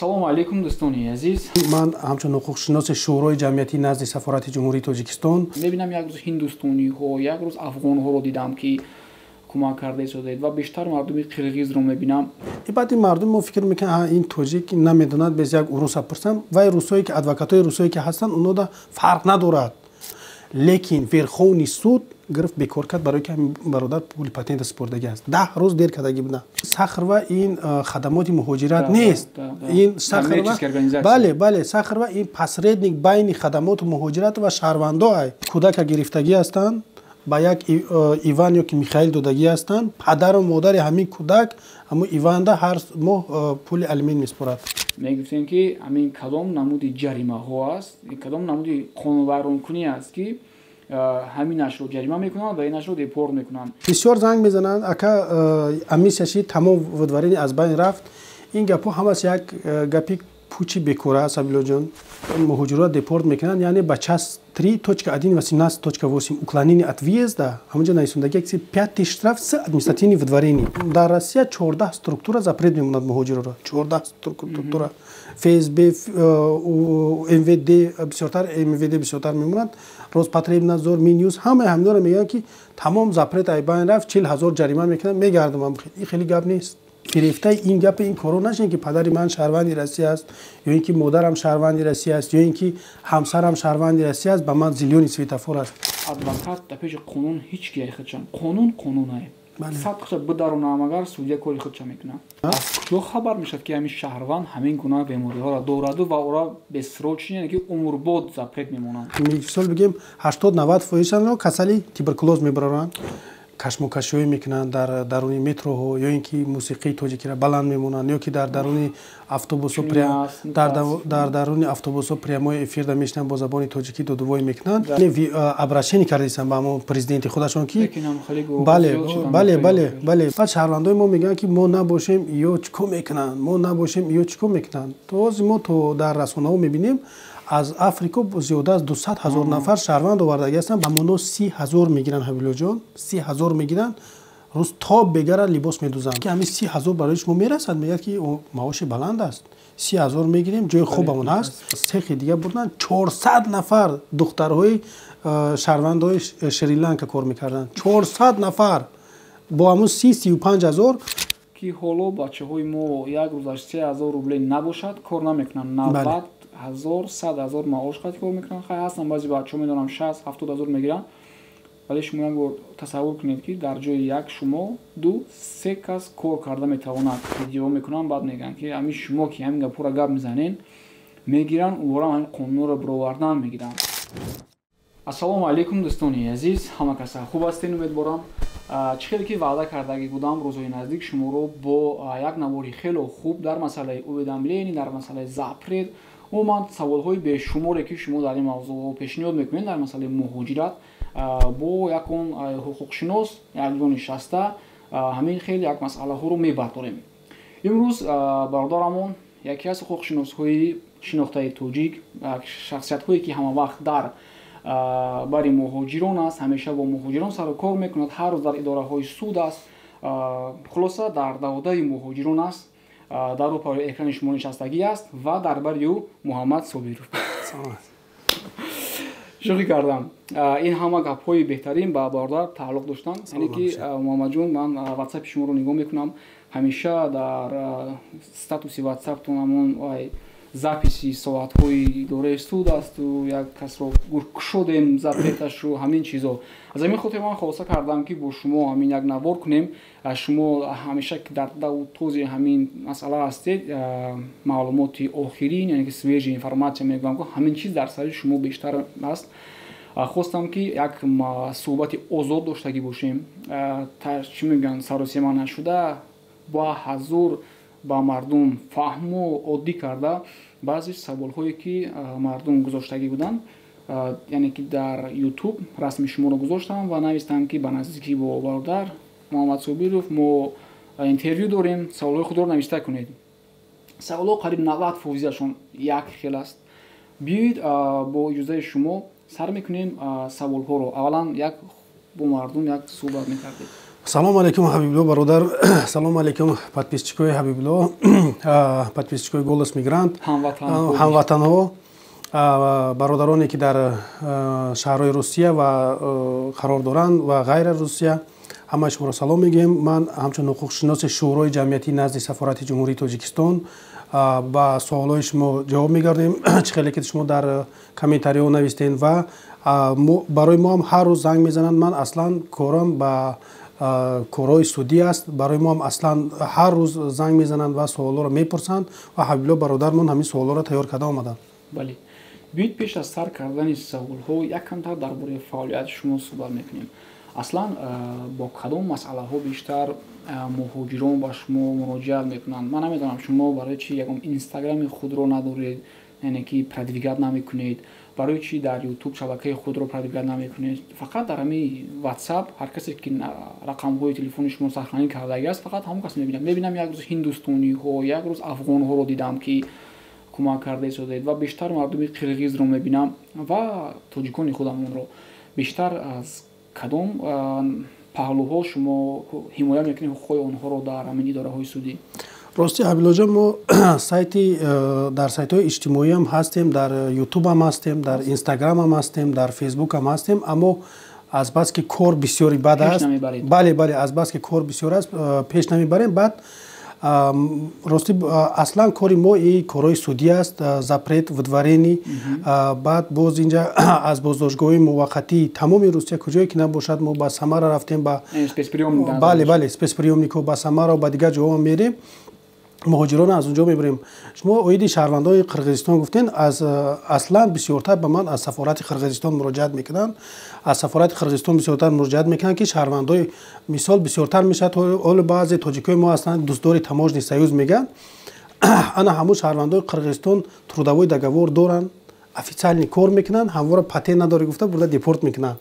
Ассалому алайкум, дӯстони азиз. Ман ҳамчун ҳуқуқшиноси Шӯрои ҷамъиятӣ назди Сафорати Ҷумҳурии Тоҷикистон. Мебинам, як рӯз ҳиндустониҳо, як рӯз афғонҳоро дидам, ки кӯмак карда истодед, ва бештар мардуми қирғизро мебинам. Баъди мардум мо фикр мекунанд, ин тоҷик намедонад, без як уруса пурсам. Вай русое ки, адвокатҳои русое ки ҳастанд, оно фарқ надорад, лекин Верховный суд гирифт, бекор кард, барои ки ҳамин бародар пули патента супордагӣ аст, 10 рӯз дер кардагӣ буданд. Сахарова ин хадамоти муҳоҷират нест, ин Сахарова, бале, Сахарова ин посредник байни хадамоти муҳоҷират ва шаҳрвандо. Ай кӯдака гирифтагӣ ҳастанд, ба як Иван ё ки Михаил додагӣ ҳастанд. Падару модари ҳамин кӯдак ҳамун Иванда ҳар моҳ пули алимент месупорад. Мегуфтем, ки ҳамин кадом намуди ҷаримаҳо аст, кадом намуди қонунвайронкунӣ аст, ки ҳаминашро ҷарима мекунанд ва инашро депорт мекунанд? Бисёр занг мезананд: «Ака, амнистия ши, тамом, выдворение аз байн рафт». Ин гапҳо ҳамас як гапи пучи бекора аст, Абдуллоҷон. Муҳоҷирро депорт мекунанд, яъне ба часть 3.1 18.8, уклонение от въезда, ҳамонҷо нависондаги як пятый штраф с административный выдворение. Дар Россия 14 структура запрет мемонад муҳоҷирро, 14 структура: ФСБ, МВД, бисёртар МВД бисёртар мемонад, Роспотребнадзор, Минюст, ҳамаи ҳаминҳоро мегӯянд, ки тамом, запрет ай байн рафт, 40 000 ҷарима мекунанд, мегардам. Ин хеле гап нест. Фирефтаи ин гапи ин коро нашем, ки падари ман шаҳрванди Россия аст, ё ин ки модарам шаҳрванди Россия аст, ё ин ки ҳамсарам шаҳрванди Россия аст, ба ман зелёный светофор аст. Адвокат дар пеши қонун ҳеҷ ки худшам, қонун қонунае, садқша бидаронам, агар судья кори худша мекунад. Аз куҷо хабар мешавад, ки ҳамин шаҳрванд ҳамин гуна бемориҳоро дораду ва ӯро бессрочно, яъне ки умрбод запрет мемонанд? Мисол бигем, 80-90 фоизшанро касали туберкулоз мебароранд, кашмокашиҳое мекунанд дар даруни метроҳо, ё ин ки мусиқии тоҷикиро баланд мемонанд, ё ки дар даруни автобусҳо, дар даруни автобусҳо прямой эфирда мешинанд, бо забони тоҷикӣ додувой мекунанд. Обращение кардастанд ба ҳамон президенти худашон, ки бале. Баъд шаҳрвандои мо мегӯянд, ки мо набошем, ё чӣ кор мекунанд, мо набошем, ё чӣ кор мекунанд. То ҳозир мо то дар расонаҳо мебинем, аз Африко зиёда аз 200 000 нафар шаҳрванд овардагӣ ҳастанд. Ҳамоно 30 000 мегиранд, Ҳабилоҷон, 30 000 мегиранд, рӯз то бегара либос медузанд. Ки ҳамин 30 000 барои шумо мерасад? Мегӯяд, ки маоши баланд аст, 30 000 мегирем, ҷои хубамон ҳаст. Цехи дига бурданд, 400 нафар духтарҳои шаҳрвандҳои Шри-Ланка кор мекарданд, 400 нафар бо ҳамун 30-35 ҳазор. Ки ҳоло бачаҳои мо як рӯзаш 3000 рубле набошад, кор намекунанд. 90 000, 100 000 маош қати кор мекунанд. Хай, ҳастанд баъзе бачаҳо, медонам, 60-70 ҳазор мегиранд, вале шумо як бор тасаввур кунед, ки дар ҷои як шумо ду се кас кор карда метавонад. Видео мекунанд, баъд мегӯянд, ки ҳамин шумо, ки ҳамин гапҳоро гап мезанед, мегиранд ӯрам ҳамин қонунро бировардан мегиранд. Ассалому алайкум, дӯстони азиз, ҳама каса хуб ҳастен, умедворам. Чӣ хеле ки ваъда кардагӣ будам, рӯзҳои наздик шуморо бо як навори хело хуб дар масъалаи уведомление, дар масъалаи запрет, умуман саволҳои бешуморе, ки шумо дар ин мавзӯъ пешниҳод мекунед дар масъалаи муҳоҷират, бо якон ҳуқуқшинос якҷо нишаста ҳамин хел як масъалаҳоро мебардорем. Имрӯз бародарамон, яке аз ҳуқуқшиносҳои шинохтаи тоҷик, шахсиятҳое, ки ҳамавақт дар бари муҳоҷирон аст, ҳамеша бо муҳоҷирон сару кор мекунад, ҳар рӯз дар идораҳои суд аст, хулоса, дар даводаи муҳоҷирон аст, дар рӯпаи экрани шумо нишастагӣ аст ва дар бари ӯ Муҳаммад Собиров. Шӯхӣ кардам, ин ҳама гапҳои беҳтарин ба бародар тааллуқ доштанд. Яъне ки, Муҳаммадҷон, ман ватсапи шуморо нигоҳ мекунам, ҳамеша дар статуси ватсаптон ҳамон записи соатҳои идораи суд асту як касро кушодем запреташу ҳамин чизо. Аз ҳамин хотир ман хулоса кардам, ки бо шумо ҳамин як навор кунем. Шумо ҳамеша дар даву този ҳамин масъала ҳастед, маълумоти охирин, яъне ки свежий информация мегӯям, ки ҳамин чиз дар сари шумо бештар аст. Хостам, ки як суҳбати озод доштагӣ бошем, чӣ мегӯянд, саросема нашуда, ба ҳазур ба мардум фаҳму оддӣ карда, баъзе саволҳое, ки мардум гузоштагӣ буданд, яъне ки дар Ютуб расми шуморо гузоштам ва навистам, ки ба наздикӣ бо бародар Муҳаммад Собиров мо интервю дорем, саволҳои худро нависта кунед. Саволҳо қариб 90 фоизашон як хел аст. Биёед, бо иҷозаи шумо сар мекунем саволҳоро. Аввалан як бо мардум як суҳбат мекардед. Салом алейкум, Ҳабибулло бародар. Салом алейкум, подписчикои Ҳабибулло, подписчикои «Голос Мигрант», ҳамватанҳо, бародароне, ки дар шаҳрҳои Русия ва қарор доранд ва ғайр аз Русия, ҳамаи шуморо салом мегӯем. Ман ҳамчун ҳуқуқшиноси Шӯрои ҷамъиятии назди Сафорати Ҷумҳурии Тоҷикистон ба суолҳои шумо ҷавоб мегардем. Чӣ хеле ки шумо дар комментариҳо навистем ва барои мо ҳам ҳар рӯз занг мезананд. Ман аслан корам ба корҳои судӣ аст. Барои мо ҳам аслан ҳар рӯз занг мезананд ва суолҳоро мепурсанд ва Ҳабибулло бародармон ҳамин суолҳоро тайёр карда омаданд. Бале, биёед, пеш аз сар кардани саволҳо як камтар дар бораи фаъолияти шумо суҳбат мекунем. Аслан бо кадом масъалаҳо бештар муҳоҷирон ба шумо муроҷиат мекунанд? Ман намедонам, шумо барои чи ягон инстаграми худро надоред, яъне ки продвигать намекунед? Барои чи дар Ютуб шабакаи худро продвигать намекунед? Фақат дар ҳамин Ватсап ҳар касе ки рақамҳои телефони шумо сохранить кардагӣ аст, фақат ҳамон кас мебинад. Мебинам, як рӯз ҳиндустониҳо, як рӯз афғонҳоро дидам, ки кӯмак карда истодед, ва бештар мардуми қирғизро мебинам ва тоҷикони худамонро. Бештар аз кадом паҳлӯҳо шумо ҳимоя мекунед ҳуқуқҳои онҳоро дар ҳамин идораҳои судӣ? Рости, Ҳабилоҷон, мо сайти дар сайтҳои иҷтимоиам ҳастем, дар Ютубам ҳастем, дар Инстаграмам ҳастем, дар Фейсбукам ҳастем, аммо азбаски кор бисёри бад аст, бале, азбаски кор бисёр аст, пеш намебарем. Баъд, рости, аслан кори мо и корҳои судӣ аст, запрет выдворения. Баъд боз инҷа аз боздоштгоҳҳои муваққатии тамоми Русия, куҷое ки набошад, мо ба Самара рафтем, ба бале, спецприёмникҳо, ба Самара, ба дигар ҷоҳо мерем, муҳоҷирон аз он ҷо мебарем. Шумо оиди шаҳрвандои Қирғизистон гуфтен, аз аслан бисёртар ба ман аз сафорати Қирғизистон муроҷиат мекунанд. Аз сафорати Қирғизистон бисёртар муроҷиат мекунанд, ки шаҳрвандои, мисол, бисёртар мешавад. Ҳоло баъзе тоҷикои мо ҳастанд, дӯстдори таможенный союз мегӯянд. Ана ҳамун шаҳрвандои Қирғизистон трудовой договор доранд, официально кор мекунанд, ҳамвора патент надорӣ гуфта, бурда депорт мекунанд.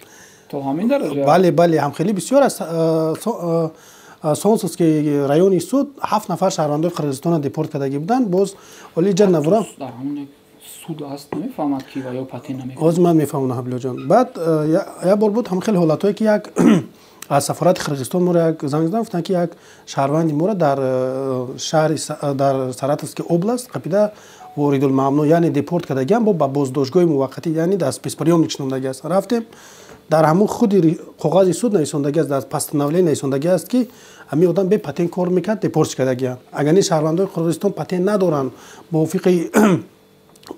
То ҳамин дараҷа? Бале, ҳамхелӣ бисёр аст. Солнцевский районный суд ҳафт нафар шаҳрвандои Қирғизистонро депорт кардагӣ буданд. Боз оли ҷа навра Дар ҳамон суд аст, намефаҳмад, ки ва ё патент намекунад? Ҳозир ман мефаҳмонам, Ҳабилоҷон. Баъд як бор буд ҳам хеле ҳолатҳое, ки як аз сафорати Қирғизистон моро як занг задан, гуфтанд, ки як шаҳрванди моро дар шаҳри, дар Саратовский область қапида, воридулмамнӯъ, яъне депорт кардагиам, бо ба боздоштгоҳи муваққатӣ, яъне дар спецприёмник шинондагӣ аст. Рафтем, дар ҳамун худи коғази суд нависондагӣ аст, дар постановление нависондагӣ аст, ки ҳамин одам бе патент кор мекард, депорт кардагианд. Агар не, шаҳрвандои Қирғизистон патент надоранд, мувофиқи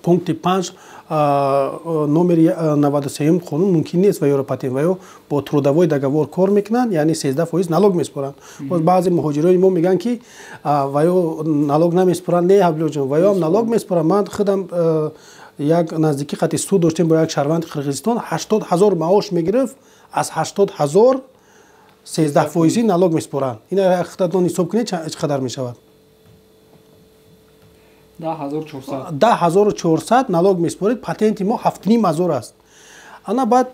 пункти 5 номери 93-юм қонун мумкин нест ва ёро патент, ва ё бо трудовой договор кор мекунанд, яъне 13% налог месупоранд. Боз баъзе муҳоҷирони мо мегӯянд, ки ва ё налог намесупоранд. Не, Ҳабилоҷон, ва ёам налог месупоранд. Ман худам як наздикӣ қати суд доштем бо як шаҳрванди Қирғизистон, 80 000 маош мегирифт, аз 80 000 13 фоизӣ налог месупоранд. Ина худатон ҳисоб кунед, чӣ қадар мешавад. 10 400 налог месупоред. Патенти мо 7500 аст. Ана баъд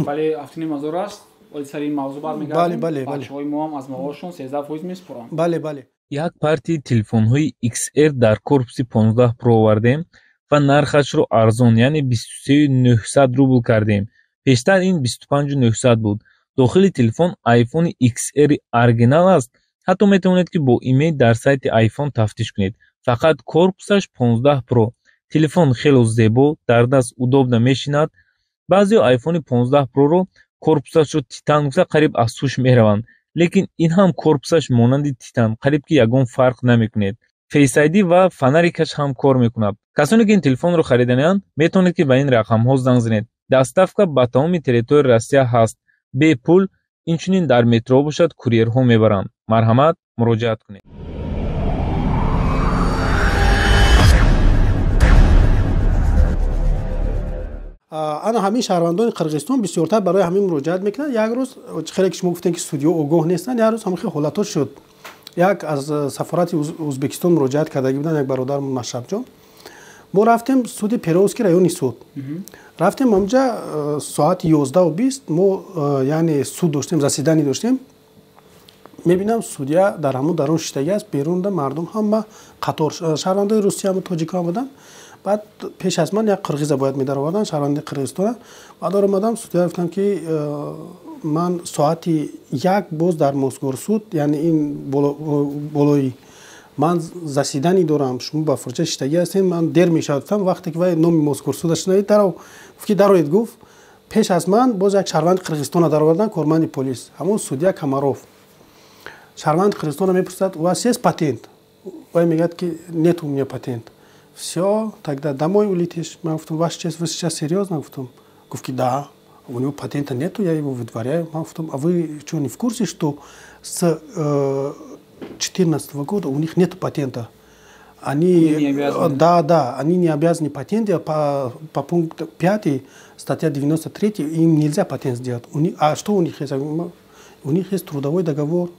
Бале, 7500 аст. Вале сари ин мавзӯъ бармегардем. Бачаҳои мо ҳам аз маошшон 13% месупоранд. Бале. Як партияи телефонҳои XR дар корпуси 15 Pro овардем ва нархашро арзон, яъне 23 900 рубл кардем. Пештар ин 25 900 буд. Дохили телефон iPhone XR оригинал аст. Ҳатто метавонед, ки бо имейл дар сайти iPhone тафтиш кунед. Фақат корпусаш 15 Pro. Телефон хело зебо, дар даст удобно мешинад. Баъзеҳо iPhone 15 Pro-ро корпусашро титан гуфта, қариб аз ҳуш мераванд, лекин ин ҳам корпусаш монанди титан, қариб ки ягон фарқ намекунед. Face ID ва фонарикаш ҳам кор мекунад. Касоне ки ин телефонро хариданианд, метавонед, ки ба ин рақамҳо занг занед. Доставка ба тамоми территорияи Россия ҳаст, бепул. Инчунин дар метро бошад, курьерҳо мебаранд. Марҳамат, муроҷиат кунед. Ана ҳамин шаҳрвандони Қирғизистон бисёртар барои ҳамин муроҷиат мекунанд. Як рӯз, хеле ки шумо гуфтем, ки судиё огоҳ нестанд, як рӯз ҳамин хел ҳолатҳо шуд. Як аз сафорати Ӯзбекистон муроҷиат кардагӣ буданд, як бародармон Машрабҷон. Мо рафтем суди Перовский районный суд, рафтем ҳамҷа, соати 11:20 мо яъне суд доштем, заседание доштем. Мебинам, судья дар ҳамун дарун шиштагӣ аст, берунда мардум ҳама қатор, шаҳрвандои Русияам, тоҷикоам буданд. Баъд пеш аз ман як қирғиза бояд медароварданд, шаҳрванди Қирғизистона. Баъд омадам, судья гуфтам, ки Ман соати 1 боз дар Мосгорсуд, яъне ин болои ман заседание дорам, шумо ба фурча шиштагӣ ҳастем, ман дер мешавад, гуфтам. Вақте ки вай номи Мосгорсуда шунавид, дарав, гуфт ки дароед, гуфт. Пеш аз ман боз як шаҳрванди Қирғизистона даровардан, корманди полис, ҳамон судья Камаров. Шаҳрванди Қирғизистона мепурсад: «У вас есть патент?» Вай мегӯяд ки «Нет у меня патент». «Все, тогда домой улетишь». Ман гуфтам: «Ваша честь, вы сейчас серьезно?» Гуфтам. Гуфт ки «Да, у него патента нету, я его выдворяю». Ман гуфтам: «А вы что, не в курсе, что с 2014 года у них нет патента? Они, не обязаны. Да, они не обязаны патент делать по пункту 5, статья 93, им нельзя патент сделать». У них, а что у них есть? У них есть трудовой договор.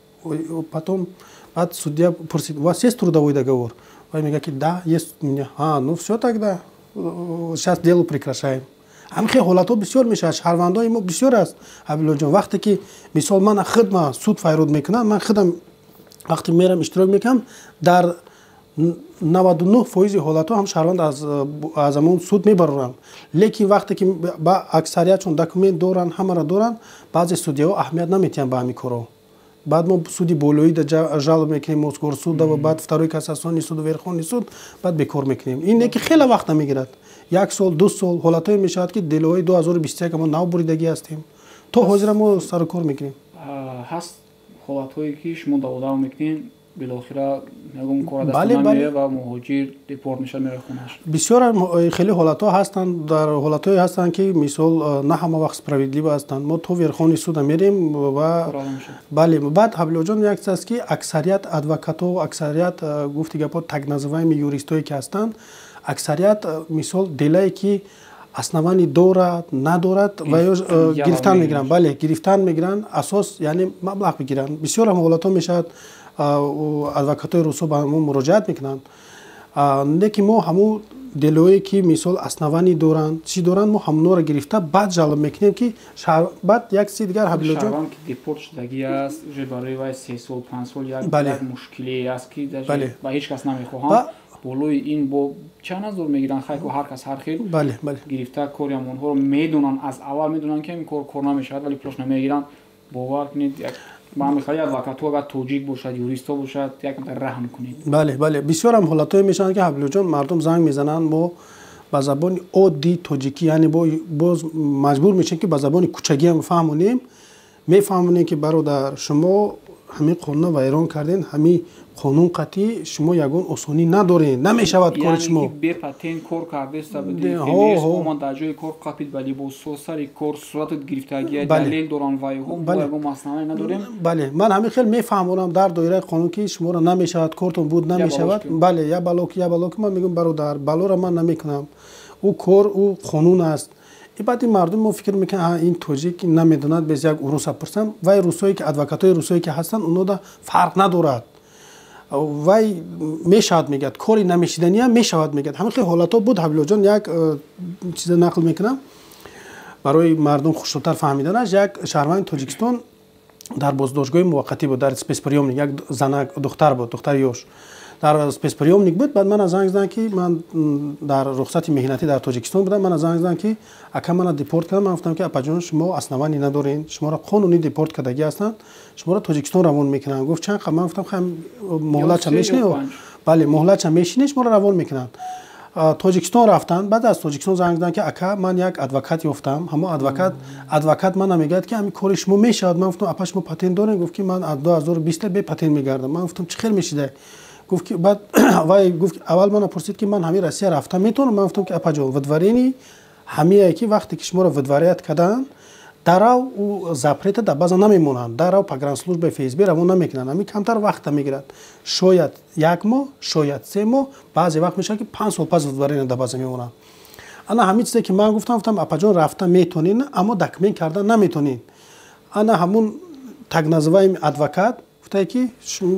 Потом от судья просит: «У вас есть трудовой договор?» Вай мегӯяд ки «Да, есть у меня». «А, ну все тогда, сейчас дело прекращаем». Ҳамин хел ҳолатҳо бисёр мешавад, шаҳрвандои мо бисёр аст, Абдуллоҷон. Вақте ки мисол мана хидма суд файруд мекунанд, ман худам вақте мерам, иштирок мекунам, дар 99% ҳолатҳо ҳам шаҳрванд аз ҳамон суд мебарорам. Лекин вақте ки ба аксариятшон документ доранд, ҳамаро доранд, баъзе судьяҳо аҳамият наметиҳанд ба ҳамин корҳо. Баъд мо суди болоида жалоб мекунем, Мосгорсуда, ва баъд второй кассационный суду, Верховный суд, баъд бекор мекунем. Ин не ки хеле вақт намегирад, як сол, 2 сол. Ҳолатҳое мешавад, ки делоҳои 2021 мо нав буридагӣ ҳастем, то ҳозира мо сару кор мекунем. Ҳаст ҳолатҳое ки шумо даводав мекунед, билохира ягон кора даст намеояд ва муҳоҷир депорт мешавад, меравад хонаш? Бисёр хеле ҳолатҳо ҳастанд. Дар ҳолатҳое ҳастанд, ки мисол на ҳама вақт справедливо ҳастанд. Мо то Верховный суда мерем ва бале, баъд, Ҳаблиёҷон, як чиз аст, ки аксарият адвокатҳо, аксарият, гуфти гапҳо, так называемые юристое ки ҳастанд, аксарият мисол делае ки основание дорад, надорад, ва ё гирифтан мегиранд, бале, гирифтан мегиранд, асос яъне маблағ бигиранд. Бисёр ҳам ҳолатҳо мешавад, адвокатҳои русо ба мо муроҷиат мекунанд. Не ки мо ҳамун делое ки мисол основание доранд, чӣ доранд, мо ҳамонҳоро гирифта, баъд жалоб мекунем, ки баъд як чизи дигар, Ҳабилоҷон. Ки депорт шудагӣ аст, уже барои вай 3 сол, 5 сол як мушкиле аст, ки ба ҳеҷ кас намехоҳам. Болои ин бо чанд ҳазор мегиранд, хайку ҳар кас ҳар хел. Гирифта кори ҳамонҳоро медонанд, аз аввал медонанд, ки ин кор кор намешавад, вале пулаш намегиранд. Бовар кунед, ман мехоҳам, адвокатҳо агар тоҷик бошад, юристҳо бошад, як раҳм кунед. Бале, бисёрам ҳолатҳое мешаванд, ки, Ҳаблиёҷон, мардум занг мезананд, мо ба забони оддии тоҷикӣ, яъне боз маҷбур мешавем, ки ба забони кӯчагиам фаҳмонем, мефаҳмонем, ки бародар, шумо ҳамин қонунро вайрон кардем, ҳамин қонун қатъӣ шумо ягон осонӣ надоред, намешавад кори шумо. Бепатент кор кардеста, дар ҷои кор қапид, ба либосҳо, сари кор суратат гирифтагия, далел доранд вайҳо, ягон масъала надорем. Бале, ман ҳамин хел мефаҳмонам дар доираи қонун, ки шуморо намешавад, кортон буд намешавад. Бале, я балок, я балок. Ман мегӯям: «Бародар, балоро ман намекунам, ӯ кор, ӯ қонун аст». И баъд ин мардум мо фикр мекунанд, ин тоҷик намедонад, без як уруса пурсам. Вай русое ки, адвокатҳои русое ки ҳастанд, онҳода фарқ надорад, вай мешавад мегӯяд, кори намешиданиам мешавад мегӯяд. Ҳамин хел ҳолатҳо буд, Ҳабилоҷон. Як чиза нақл мекунам барои мардум хушнудтар фаҳмиданаш. Як шаҳрванди Тоҷикистон дар боздоштгоҳи муваққатӣ буд, дар спецприёмник. Як занак, духтар буд, духтари ёш, дар спецприёмник буд. Баъд мана занг заданд, ки ман дар рухсати меҳнатӣ дар Тоҷикистон будам, мана занг заданд, ки ака, мана депорт кардам. Ман гуфтам, ки апаҷон, шумо основание надоред, шуморо қонунӣ депорт кардагӣ ҳастанд, шуморо Тоҷикистон равон мекунанд. Гуфт: «Чанд?» Ман гуфтам: «Хай, муҳлатша мешинед, бале, муҳлатша мешинед, шуморо равон мекунанд». Тоҷикистон рафтанд. Баъд аз Тоҷикистон занг заданд, ки ака, ман як адвокат ёфтам, ҳамон адвокат мана мегӯяд, ки ҳамин кори шумо мешавад. Ман гуфтам: «Апа, шумо патент доред?» Гуфт, ки «Ман аз 2020 бепатент мегардам». Ман гуфтам: «Чӣ хел мешида?» Гуфт ки, баъд вай гуфт, аввал мана пурсид, ки ман ҳамин Россия рафта метавонам? Ман гуфтам, ки апаҷон, выдворение ҳамие ки вақте ки шуморо выдворять карданд, дарав ӯ запрета дар база намемонанд, дарав погранслужбаи ФСБ равон намекунанд. Ҳамин камтар вақта мегирад, шояд як моҳ, шояд 3 моҳ, баъзе вақт мешавад, ки 5 сол пас выдворение дар база мемонанд. Ана ҳамин чизе ки ман гуфтам, гуфтам: «Апаҷон, рафта метонед, аммо документ карда наметонед». Ана ҳамун так называемый адвокат гуфтае, ки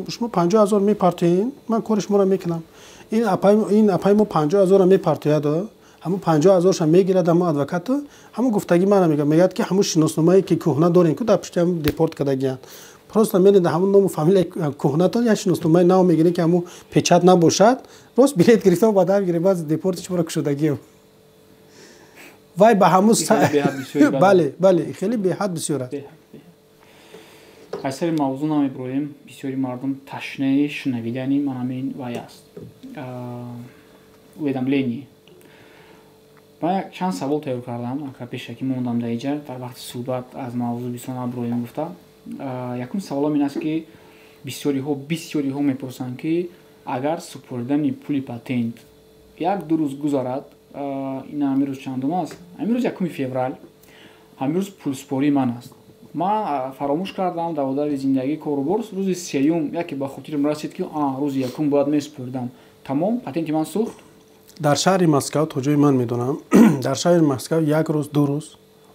шумо 50 000 мепартоед, ман кори шуморо мекунам. Ин апаи мо 50 000-ро мепартояд, ҳамун 50 000-ша мегирад. Ҳамун адвокату ҳамун гуфтагӣ мана мегӯяд, ки ҳамун шиносномае ки кӯҳна дорем, ку дар пушти ҳамун депорт кардагиянд, просто меред, ҳамун ному фамилияи кӯҳнатон, як шиносномаи нав мегиред, ки ҳамун печать набошад, рост билет гирифта ба дар гиред, баъд депорти шуморо кушодагием. Вай ба ҳамун, бале, хеле беҳад бисёр аст. Қайсари мавзӯъ намебироем, бисёри мардум ташнаи шунавидани ман ҳамин вай аст, уведомление. Ман чанд савол тайёр кардам, ака, пешакӣ мондам дар иҷа, дар вақти суҳбат аз мавзӯъ бисёр набироем гуфта. Якум саволам ин аст, ки бисёриҳо мепурсанд, ки агар супоридани пули патент 1-2 рӯз гузарад, ин ҳамин рӯз чандум аст? Ҳамин рӯз 1 феврал, ҳамин рӯз пулсупории ман аст. Ман фаромӯш кардам, дар одари зиндагӣ, корубор, рӯзи сеюм яке ба хотирам расид, ки рӯзи якум бояд месупоридам. Тамом, патенти ман сӯхт. Дар шаҳри Москав, то ҷои ман медонам, дар шаҳри Москав як рӯз, 2 рӯз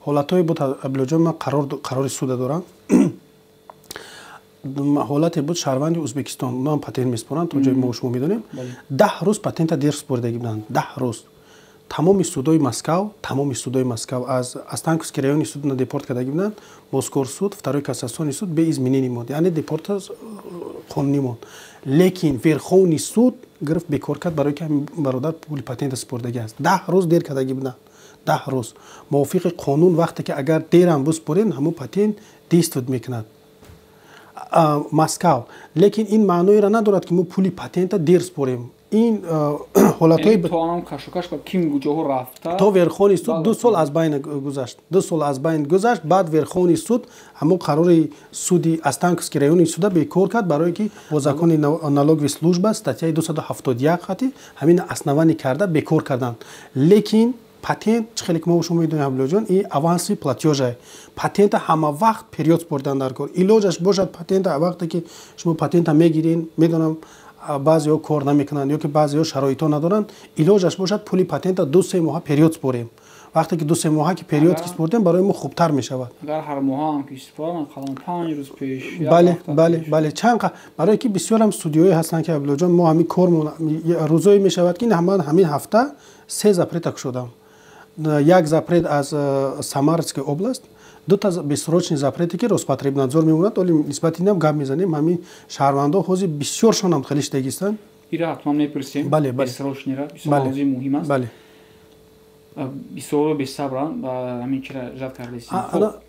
ҳолатҳое буд. Абдуллоҷон, ман қарори суда дорам. Ҳолате буд, шаҳрванди Ӯзбекистон, онам патент месупоранд, то ҷои мо шумо медонем, 10 рӯз патента дер супоридагӣ буданд. 10 рӯз. Тамоми судои Москав, тамоми судои Москав аз Останкинский районный суд на депорт кардагӣ буданд. Мосгорсуд, второй кассационный суд без изменений монд, яъне депорт қонунӣ монд, лекин Верховный суд гирифт, бекор кард, барои ки ҳамин бародар пули патента супоридагӣ аст. 10 рӯз дер кардагӣ буданд, 10 рӯз. Мувофиқи қонун, вақте ки агар дерам бисупоред, ҳамон патент действовать мекунад Москав. Лекин ин маъноеро надорад, ки мо пули патента дер супорем. Ин ҳолатҳои то Верховный суд 2 сол аз байн гузашт, 2 сол аз байн гузашт. Баъд Верховный суд ҳамон қарори суди Останкинский районный суда бекор кард, барое ки бо закони налоговый служба, статьяи 271 хати ҳамин основание карда бекор карданд. Лекин патент, чӣ хеле ки мо шумо медонем, Абдуллоҷон, ин авансовый платёж а. Патента ҳама вақт вперёд супоридан дар кор. Илоҷаш бошад, патента вақте ки шумо патента мегирин, медонам, баъзеҳо кор намекунанд ё ки баъзеҳо шароитҳо надоранд, илоҷаш бошад, пули патента 2-3 моҳа вперёд супорем. Вақте ки 2-3 моҳа ки вперёд ки супордем, барои мо хубтар мешавад. Агар ҳар моҳаам ки супорам, қалам 5 рӯз пеш. Бале, чанд, барое ки бисёрам судиёе ҳастанд, ки, Абдуллоҷон, мо ҳамин кормон рӯзое мешавад, ки ман ҳамин ҳафта се запрета кушодам: як запрет аз Самарская область, дута бессрочный запрете, ки Роспотребнадзор мемонад. Оли нисбати инам гап мезанем. Ҳамин шаҳрвандо ҳозир бисёршонам хеле шидагистанд. Ира ҳатман мепурсем. Бале. Бессрочныйра бисёр мавзӯи муҳим аст. Бале. Бисёр бесабранд ва ҳамин чира жад кардесим.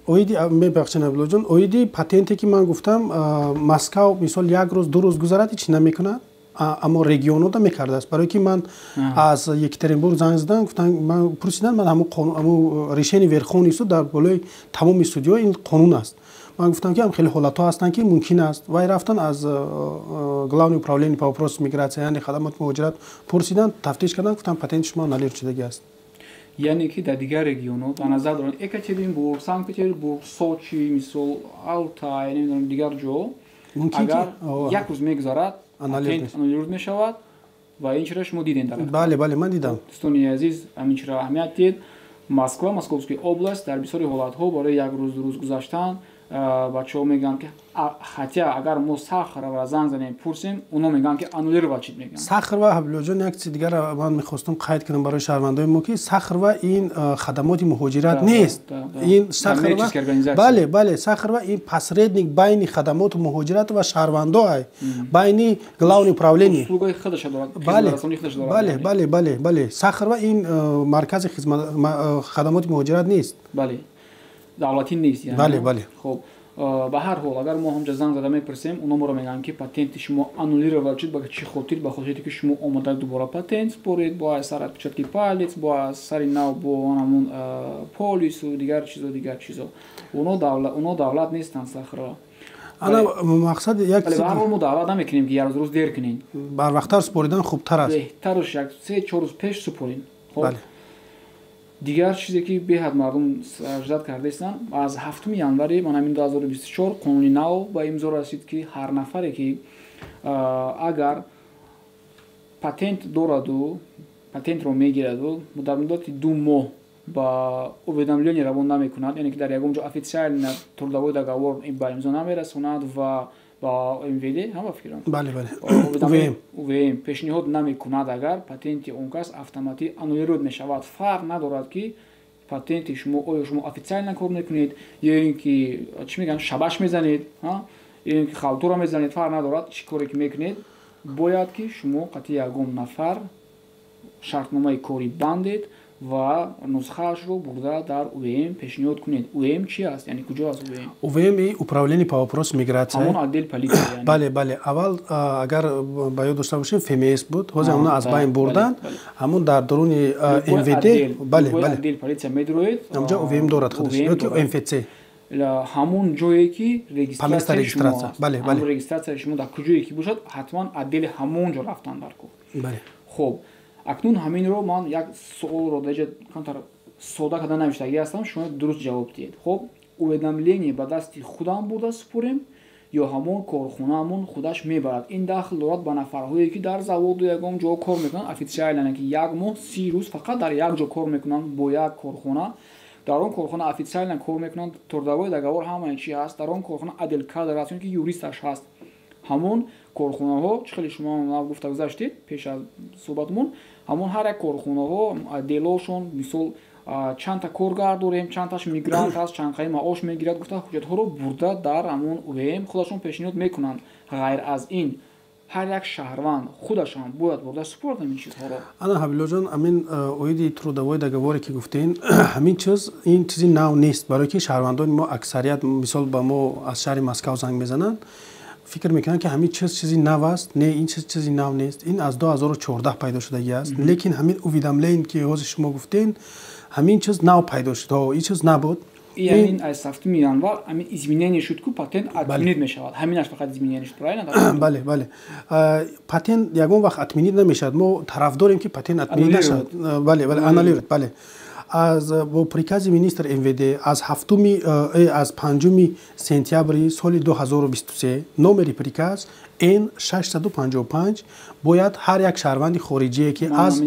Оиди, мебахшед, Абдуллоҷон, оиди патенте ки ман гуфтам, Москав мисол як рӯз, 2 рӯз гузарад, ҳеч намекунад, аммо регионода мекардааст, барое ки ман аз Екатеринбург занг задам, гуфтан, ман пурсидам, ман ҳамун решение Верховный суд дар болои тамоми судиҳо ин қонун аст. Ман гуфтам, ки ҳам хеле ҳолатҳо ҳастанд, ки мумкин аст. Вай рафтан аз Главное управление по вопросам миграция, яъне хадамоти муҳоҷират, пурсиданд, тафтиш карданд, гуфтам, патенти шумо аннулир шудагӣ аст. Яъне ки дар дигар регионҳо, дар назар дорем Екатеринбург, Санкт Петербург, Сочи, мисол Алтай, намедонам, дигар ҷо, агар як рӯз мегузарад, аннулир мешавад. Ва ин чиро шумо дидем дар Бале, ман дидам. Дӯстони азиз, ҳамин чиро аҳамият диҳед. Москва, Московский область, дар бисёри ҳолатҳо барои як рӯз, 2 рӯз гузаштан бачаҳо мегӯянд, ки, хотя агар мо Сахарова занг занем, пурсем, оно мегӯянд, ки аннулировать чид мегӯянд. Сахарова, Ҳабилоҷон, як чизи дигар ман мехостам қайд кунам барои шаҳрвандои мо, ки Сахарова ин хадамоти муҳоҷират нест. Ин Сахарова, бале, Сахарова ин посредник байни хадамоти муҳоҷират ва шаҳрвандо ай, байни главное управление. Бале, Сахарова ин маркази хадамоти муҳоҷират нест. Бале, давлатӣ нест. Бале. Хоб, ба ҳар ҳол, агар мо ҳамҷа занг зада мепурсем, оно моро мегӯянд, ки патенти шумо аннулировать шуд. Ба чӣ хотир? Ба хотире ки шумо омода дубора патент според, бо аз сар отпечатки палец, бо аз сари нав, бо ҳамун полису дигар чизо, дигар чизо. Оно давлат нестанд, Сахарова. Ана мақсад як Ба ҳар ҳол, мо даъват намекунем, ки як рӯз рӯз дер кунед. Барвақттар супоридан хубтар аст. Беҳтарш як 3-4 рӯз пеш супоред. Хоб, дигар чизе ки беҳад мардум ждать кардаистанд: аз 7 январи ман ҳамин 2024 қонуни нав ба имзо расид, ки ҳар нафаре ки агар патент дораду патентро мегираду дар муддати 2 моҳ ба уведомление равон намекунад, яъне ки дар ягон ҷо официально трудовой договор ба имзо намерасонад ва ба МВД ҳам, ба фикрам, Бале. УВМ пешниҳод намекунад, агар патенти он кас автоматӣ аннулировать мешавад. Фарқ надорад, ки патенти шумо, оё шумо официально кор мекунед ё ин ки, чӣ мегӯянд, шабаш мезанед, ё ин ки халтура мезанед, фарқ надорад, чӣ коре ки мекунед, бояд ки шумо қатъи ягон нафар шартномаи корӣ бандед. Ва нусхаашро бурда дар УВМ пешниҳод кунед. УВМ чи аст, яъне куҷо аст УВМ? УВМ управление по вопросам миграция. Ҳамон отдел полиция. Бале, аввал, агар ба ёд дошта бошем, ФМС буд, ҳозир ҳамона аз байн бурданд. Ҳамон дар дуруни МВД. Бале, отдел полиция медуроед. Ҳамҷа УВМ дорад худаш ёки МФЦ. Ҳамон ҷое ки регистрация шумо, бале, регистрацияи шумо дар куҷое ки бошад, ҳатман отдели ҳамон ҷо рафтан дар кор. Хуб, акнун ҳаминро ман як суолро даҷа камтар сода карда навиштагӣ ҳастам, шумо дуруст ҷавоб диҳед. Хуб, уведомление ба дасти худам бурда супорем ё ҳамон корхонаамон худаш мебарад? Ин дахл дорад ба нафарҳое, ки дар заводу ягон ҷо кор мекунанд официально, ки як моҳ 30 рӯз фақат дар як ҷо кор мекунанд бо як корхона, дар он корхона официально кор мекунанд, трудовой договор, ҳамаи чи ҳаст, дар он корхона отдел кадр аст, ки юристаш ҳаст. Ҳамон корхонаҳо, чӣ хеле шумо гуфта гузаштед пеш аз суҳбатмон, ҳамон ҳар як корхонаҳо отделошон, мисол, чандта коргар дорем, чандташ мигрант аст, чандқаи маош мегирад, гуфта, ҳуҷҷатҳоро бурда дар ҳамон УВМ худашон пешниҳод мекунанд. Ғайр аз ин, ҳар як шаҳрванд худашам бояд бурда супорад ҳамин чизҳоро? Ана, Ҳабилоҷон, ҳамин оиди трудовой договоре ки гуфтем, ҳамин чиз, ин чизи нав нест, барое ки шаҳрвандони мо аксарият, мисол, ба мо аз шаҳри Москав занг мезананд, фикр мекунанд, ки ҳамин чиз чизи нав аст. Не, ин чиз чизи нав нест, ин аз 2014 пайдо шудагӣ аст. Лекин ҳамин уведомление, ки ҳозир шумо гуфтен, ҳамин чиз нав пайдо шуд, ин чиз набуд. Ҳамин аз 7 январ ҳамин изменение шуд, ку патент отменить мешавад, ҳаминаш фақат изменение шуд, правильно? Бале, патент ягон вақт отменить намешавад, мо тарафдорем, ки патент отменить нашавад. Бале, аннулировать, бале. Аз бо прикази министр МВД аз ҳафтуми аз 5 сентябри соли 2023, номери приказ Н 655, бояд ҳар як шаҳрванди хориҷие, ки аз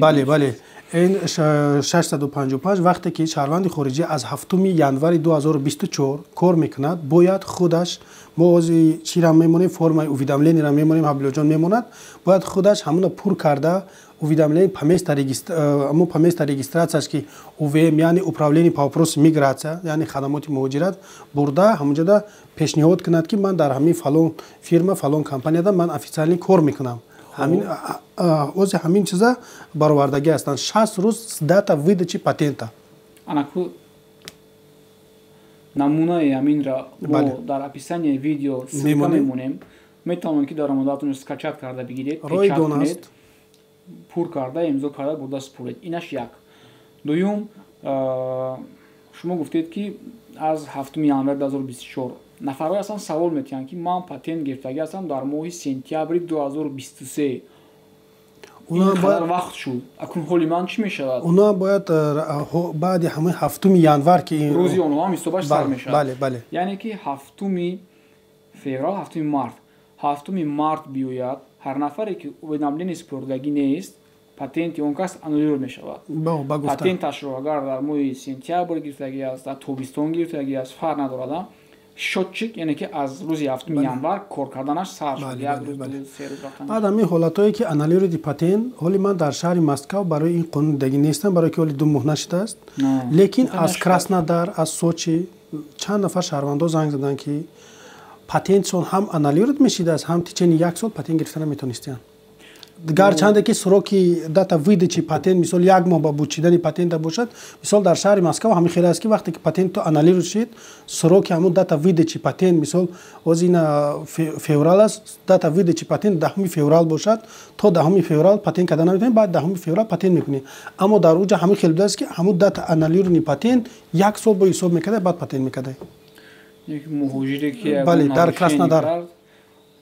бале, Н 655, вақте ки шаҳрванди хориҷӣ аз 7 январи 2024 кор мекунад, бояд худаш, мо ози чира мемонем, формаи уведомлениеро мемонем, Ҳабилоҷон мемонад, бояд худаш ҳамона пур карда, уведомление по месту регистрацияш, ки УВМ, яъне управление по вопросам миграция, яъне хадамоти муҳоҷират, бурда ҳамонҷода пешниҳод кунад, ки ман дар ҳамин фалон фирма, фалон компанияда ман официально кор мекунам. Ози ҳамин чиза баровардагӣ ҳастанд, 60 рӯз дата выдачи патента. Анаку намунаи ҳаминра мо дар описание видео ссылка мемонем, метавонед, ки дар омодаатон скачать карда бигиред. Ройгон аст. Пур карда, имзо карда, бурда супоред. Инаш як. Дуюм, шумо гуфтед, ки аз 7 январи 2024 нафарҳое ҳастанд, савол метиҳанд, ки ман патент гирифтагӣ ҳастам дар моҳи сентябри 2023, қадар вақт шуд, акнун ҳоли ман чӣ мешавад? Онҳо бояд баъди ҳамаи 7 январ ки рӯзи онҳо ҳам ҳисобаш сар мешавад. Бале. Яъне ки 7 феврал, 7 март, 7 март биёяд, ҳар нафаре ки уведомление супордагӣ нест, патенти он кас аннулировать мешавад. Патенташро агар дар моҳи сентябр гирифтагӣ аст, дар тобистон гирифтагӣ аст, фарқ надорад, счётчик, яъне ки аз рӯзи 7 январ кор карданаш сар шуд, як рӯз, 2, 3 рӯз рафтан. Баъд ҳамин ҳолатҳое, ки аннулировать патент, ҳоли ман дар шаҳри Москав барои ин қонун дагӣ нестам, барое ки ҳоли 2 моҳ нашудааст, лекин аз Краснодар, аз Сочи чанд нафар шаҳрвандо занг заданд, ки патентшон ҳам аннулировать мешидааст, ҳам течение як сол патент гирифта наметонистиянд, гарчанде ки сроки дата выдачи патент, мисол, як моҳ ба бучидани патента бошад. Мисол, дар шаҳри Москва ҳамин хел аст, ки вақте ки патентто аннулировать шид, сроки ҳамун дата выдачи патент, мисол, ҳозир ина феврал аст, дата выдачи патент 10 феврал бошад, то 10 феврал патент карда наметавонӣ, баъд 10 феврал патент мекунӣ. Аммо дар уҷа ҳамин хел будааст, ки ҳамун дата аннулирование патент як сол бо ҳисоб мекарда, баъд патент мекарда. Бале, дар Краснодар.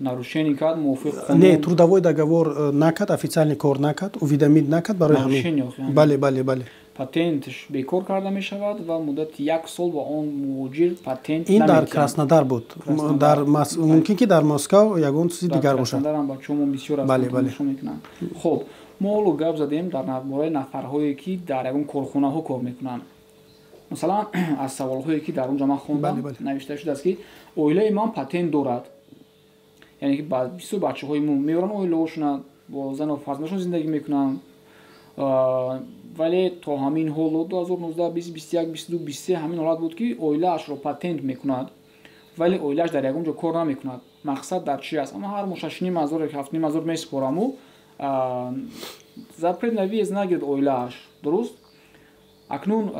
Нарушение кард, мувофиқ Не, трудовой договор накард, официальный кор накард, уведомить накард, барои ҳамин. Бале. Патентш бекор карда мешавад ва муддати як сол ба он муҳоҷир патент. Ин дар Краснодар буд. Дар мумкин, ки дар Москав ягон чизи дигар бошад. Краснодарам бачаҳомон бисёр Бале. мекунанд. Хуб, мо ҳоло гап задем дар бораи нафарҳое, ки дар ягон корхонаҳо кор мекунанд. Масалан, аз саволҳое, ки дар он ҷо ман хондам, навишта шудааст, ки оилаи ман патент дорад, яъне ки бисёр бачаҳои мо меоранд оилаҳошона, бо зану фарзандашон зиндагӣ мекунанд, вале то ҳамин ҳоло 2019, 20, 21, 22, 23 ҳамин ҳолат буд, ки оилаашро патент мекунад, вале оилааш дар ягон ҷо кор намекунад. Мақсад дар чи аст? Аммо ҳар моҳ 6,5 ҳазор, 7,5 ҳазор месупораму. Запрет на въезд нагирд оилааш, дуруст? Акнун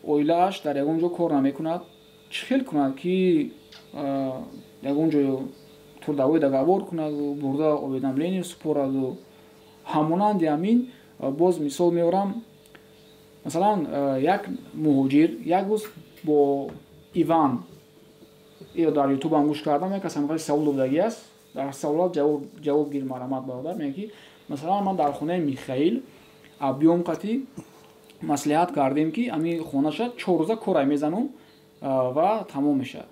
оилааш дар ягон ҷо кор намекунад, чӣ хел кунад, ки ягон ҷо трудовой договор кунаду бурда уведомление супораду? Ҳамонанди ҳамин боз мисол меорам. Масалан, як муҳоҷир як рӯз бо Иван ё дар Ютубам гӯш кардам, як кас ҳамқади савол додагӣ аст. Дар саволат ҷавоб гир, марҳамат, бародар. Мегӯяд, ки масалан, ман дар хонаи Михаил объём қатӣ маслиҳат кардем, ки ҳамин хонаша 4 рӯза корай мезанум ва тамом мешавад.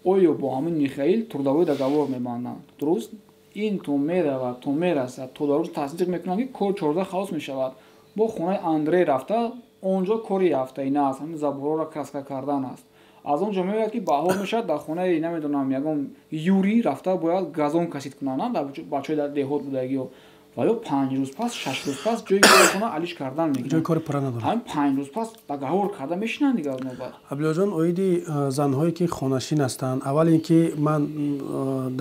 Оё бо ҳамин Михаил трудовой договор мебанданд, дуруст? Ин то меравад, то мерасад, то дар рӯз тасдиқ мекунанд, ки кор 4 рӯза халос мешавад. Бо хонаи Андрей рафта, он ҷо кори ҳафтаина аст, ҳамин заборҳоро краска кардан аст. Аз он ҷо меояд, ки баҳор мешавад, дар хонаи, намедонам, ягон Юрий рафта бояд газон косить кунанд, дар бачаҳои дар деҳот будагиё. Ва ё 5 рӯз пас, 6 рӯз пас ҷои кори хона алиш кардан мегиранд. Ҷои кори пурра надорад. Ҳамин 5 рӯз пас договор карда мешинанд дигар нобат. Абдуллоҷон, оиди занҳое, ки хонашин ҳастанд, аввал ин ки ман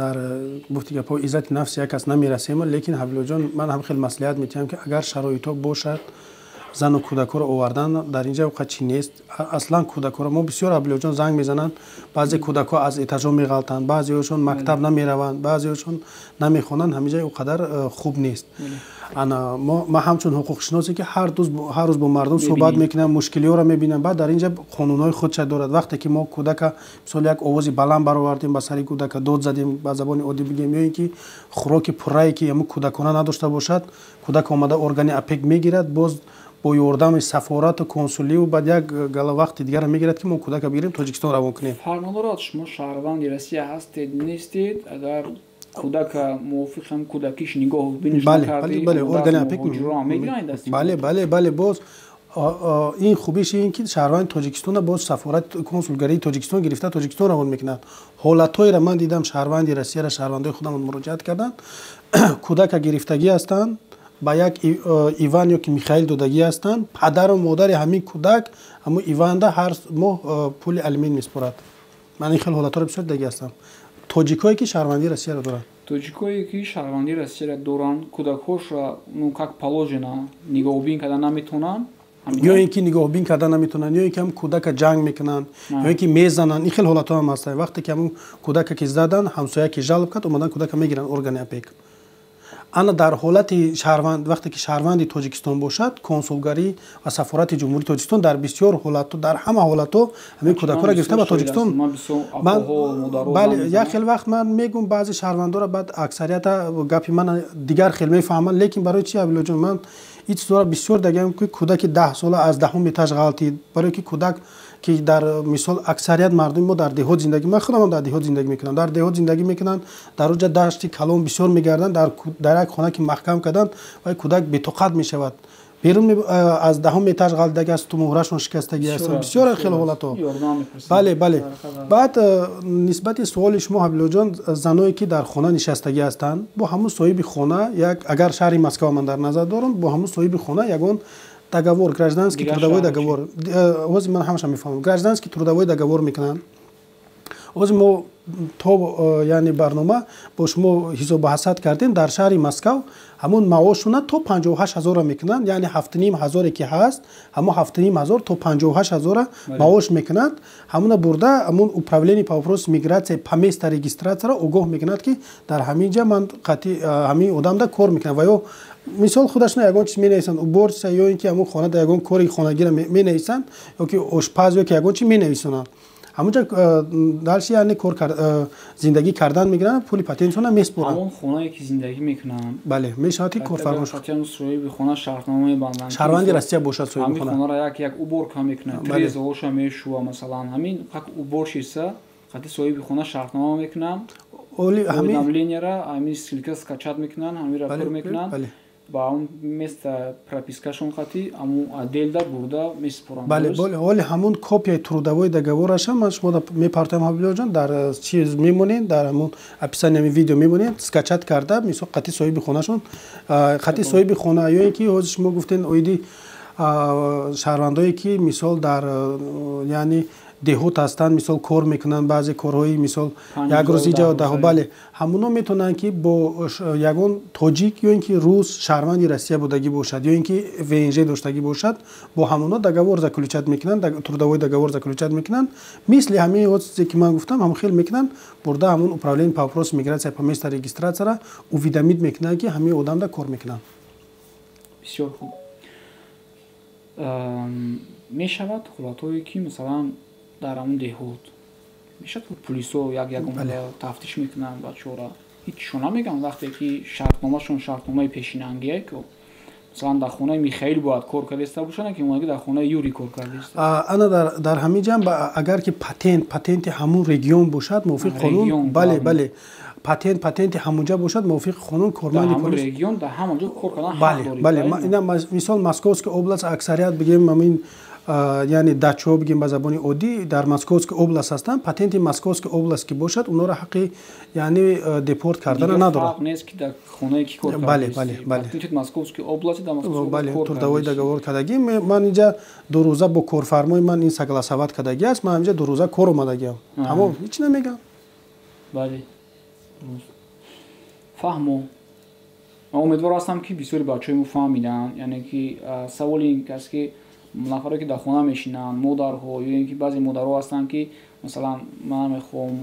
дар гуфти гапҳо иззати нафси як кас намерасем, лекин, Ҳабилоҷон, ман ҳам хеле маслиҳат метиҳам, ки агар шароитҳо бошад, зану кӯдакҳоро овардан дар инҷа қад чӣ нест. Аслан кӯдакҳоро мо бисёр, Абдуллоҷон, занг мезананд. Баъзе кӯдакҳо аз этажо меғалтанд, баъзеҳошон мактаб намераванд, баъзеҳошон намехонанд. Ҳаминҷа о қадар хуб нест. Ана ман ҳамчун ҳуқуқшиносе, ки ҳар рӯз бо мардум суҳбат мекунам, мушкилиҳоро мебинам. Баъд дар инҷа қонунҳои худша дорад. Вақте ки мо кӯдака, мисол, як овози баланд баровардем, ба сари кӯдака дод задем, ба забони оддӣ бигем, ё ин ки хӯроки пуррае, ки ҳамун кӯдакона надошта бошад, кӯдак омада органи опека мегирад, боз бо ёрдами сафорату консуливу баъд як гала вақти дигарро мегирад, ки мо кӯдака бигирем, Тоҷикистон равон кунем. Фарқ надорад, шумо шаҳрванди Россия ҳастед, нестед, агар кӯдака мувофиқ ҳам кӯдакиш нигоҳ биниш. Бале, органи опека, бале. Боз ин хубиш ин ки шаҳрванди Тоҷикистона боз сафорат, консулгарии Тоҷикистон гирифта, Тоҷикистон равон мекунад. Ҳолатҳоеро ман дидам, шаҳрванди Россияра шаҳрвандои худамон муроҷиат карданд, кӯдака гирифтагӣ ҳастанд, ба як Иван ё ки Михаил додагӣ ҳастанд. Падару модари ҳамин кӯдак ҳамун Иванда ҳар моҳ пули алимент месупорад. Ман ин хел ҳолатҳоро бисёр дидагӣ ҳастам, тоҷикое, ки шаҳрвандии Россияро доранд. Тоҷикое, ки шаҳрвандии Россияро доранд, кӯдакҳошро, ну, как положено нигоҳубин карда наметавонанд. Ё ин ки нигоҳубин карда наметавонанд, ё ин ки ҳам кӯдака ҷанг мекунанд, ё ин ки мезананд. Ин хел ҳолатҳо ҳам ҳастанд. Вақте ки ҳамун кӯдака ки заданд, ҳамсоя ки жалоб кард, омадан кӯдака мегиранд органи опека. Ана дар ҳолати шаҳрванд, вақте ки шаҳрванди Тоҷикистон бошад, консулгарӣ ва сафорати Ҷумҳурии Тоҷикистон дар бисёр ҳолатҳо, дар ҳама ҳолатҳо ҳамин кӯдакҳоро гирифта ба Тоҷикистон. Бале, як хел вақт ман мегӯм баъзе шаҳрвандоро, баъд аксарията гапи ман дигар хел мефаҳманд. Лекин барои чи, Абилоҷон, ман ин чизҳоро бисёр дагам, ки кӯдаки 10 сола аз даҳум этаж ғалтид, барое ки кӯдак ки дар мисол аксарият мардуми мо дар деҳот зиндагӣ, ман худамам дар деҳот зиндагӣ мекунам, дар деҳот зиндагӣ мекунанд, дар оҷа дашти калон бисёр мегарданд, дар як хона ки маҳкам карданд, вай кӯдак бетоқат мешавад, берун аз даҳум этаж ғалтидаги аст, тумуҳрашон шикастагӣ аст, бисёр хеле ҳолатҳо. Бале. Баъд нисбати суоли шумо, Ҳабилоҷон, заное, ки дар хона нишастагӣ ҳастанд, бо ҳамун соҳиби хона як, агар шаҳри Москва ман дар назар дорам, бо ҳамун соҳиби хона ягон договор, гражданский трудовой договор, ҳозир ман ҳамаша мефаҳмам, гражданский трудовой договор мекунанд. Ҳозир мо то яъне барнома бо шумо ҳисобу ҳасад кардем, дар шаҳри Москав ҳамун маошуна то 58 ҳазора мекунанд, яъне 7,5 ҳазоре ки ҳаст, ҳамун 7,5 ҳазор то 58 ҳазора маош мекунанд. Ҳамуна бурда ҳамун управление по вопросу миграция по месту регистрацияро огоҳ мекунад, ки дар ҳамин ҷа ман қатъи ҳамин одамда кор мекунам. Ва ё мисол худашона ягон чиз менависанд, уборщица, ё ин ки ҳамун хонада ягон кори хонагиро менависанд, ё ки ошпаз, ё ки ягон чи менависонанд. Ҳамунҷа дальше яъне кор зиндагӣ кардан мегиранд, пули патентшона месупоранд. Ҳамон хонае, ки зиндагӣ мекунанд. Бале, мешавад, ки корфармо соҳиби хона шартнома мебанданд. Шаҳрванди Россия бошад соҳиби хона. Хонаро як як уборка мекунад, трезаоша мешува, масалан, ҳамин как уборщица қати соҳиби хона шартнома мекунанд, уведомлениеро ҳамин ссылка скачать мекунанд, ҳаминро пур мекунанд, ба он место пропискашон қати ҳамун отделда бурда месупоранд. Бале, ҳоли ҳамун копияи трудовой договораша ман шумо мепартоям, Ҳабибуллоҷон, дар чиз мемонед, дар ҳамун описанияи ҳамин видео мемонед, скачать карда, мисол, қати соҳиби хонашон, қати соҳиби хона, ё ин ки ҳозир шумо гуфтен оиди шаҳрвандое, ки мисол дар яъне Деҳот ҳастанд, мисол, кор мекунанд, баъзе корҳои, мисол, як рӯз иҷа даҳо, бале, ҳамуно метавонанд, ки бо ягон тоҷик ё ин ки рус, шаҳрванди Россия будагӣ бошад ё ин ки ВНЖ доштагӣ бошад, бо ҳамуно договор заключать мекунанд, трудовой договор заключать мекунанд. Мисли ҳамин ҳодисе, ки ман гуфтам, ҳамон хел мекунанд, бурда ҳамун управление по вопросам миграция по месту регистрация ра уведомить мекунанд, ки ҳамин одамда кор мекунанд. Бисёр хуб. Мешавад ҳолатҳое, ки, масалан, дар ҳамун деҳот мешавад, пулисо як як омада тафтиш мекунанд бачаҳоро, ҳичшо намегӯянд, вақте ки шартномашон шартномаи пешинангие ку, масалан, дар хонаи Михаил бояд кор кардаиста бошанд, ки омадаги дар хонаи Юрий кор кардаиста? Ана, дар ҳамин ҷамб, агар ки патенти ҳамун регион бошад, мувофиқи қонун, бале, патенти ҳамунҷа бошад, мувофиқи қонун корманди полис регион дар ҳамон ҷо кор кардан. Бале, ина, мисол, Московская область, аксарият, бигем, ҳамин, яъне дачаҳо, бигем, ба забони оддӣ, дар Московская область ҳастанд. Патенти Московская область ки бошад, онҳоро ҳаққи, яъне, депорт кардана надорад. Бале. Трудовой договор кардагӣ. Ман инҷа 2 рӯза бо корфармои ман ин согласовать кардагӣ аст. Ман инҷа 2 рӯза кор омадагиам, тамом, ҳеч намегам. Бале, фаҳмо. Ман умедвор ҳастам, ки бисёри бачаҳои мо фаҳмиданд. Яъне ки саволи ин аст, ки нафаре, ки дар хона мешинанд, модарҳо ё ин ки баъзе модарҳо ҳастанд, ки, масалан, ман намехоҳам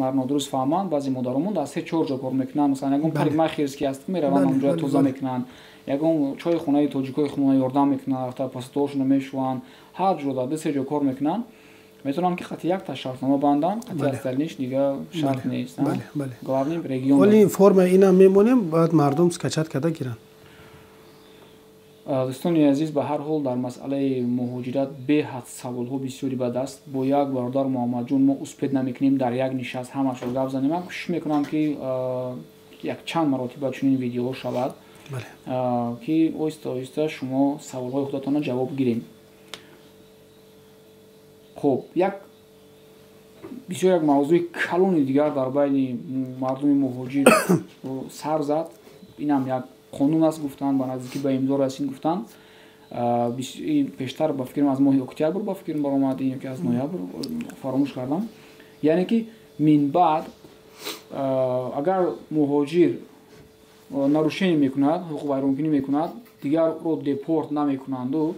мар нодуруст фаҳманд, баъзе модаромон дар се чор ҷо кор мекунанд. Масалан, ягон парикмахерский аст, мераванд, онҷоя тоза мекунанд, ягон чойи хонаи тоҷикои хона ёрдам мекунанд, рафта посудошонро мешӯванд, ҳар ҷо дар ду се ҷо кор мекунанд. Метавонанд, ки қати якта шартнома банданд, қати остальный ш дига шарт нест, главный регион. Оли форма инам мемонем, бояд мардум скачать карда гиранд. Дӯстони азиз, ба ҳар ҳол, дар масъалаи муҳоҷират беҳад саволҳо бисёри ба даст. Бо як бародар Муҳаммадҷон мо успеть намекунем дар як нишаст ҳамашро гап занем. Ман кӯшиш мекунам, ки якчанд маротиба чунин видеоҳо шавад, ки оҳиста оҳиста шумо саволҳои худатонро ҷавоб гирем. Хуб, як бисёр як мавзӯи калони дигар дар байни мардуми муҳоҷир сар зад. Инам як қонун аст, гуфтанд, ба наздикӣ ба имзо расид, гуфтанд. Пештар, ба фикрам, аз моҳи октябр, ба фикрам, баромад ё ки аз ноябр, фаромӯш кардам. Яъне ки минбаъд агар муҳоҷир нарушение мекунад, ҳуқуқвайронкунӣ мекунад, дигарро депорт намекунанду,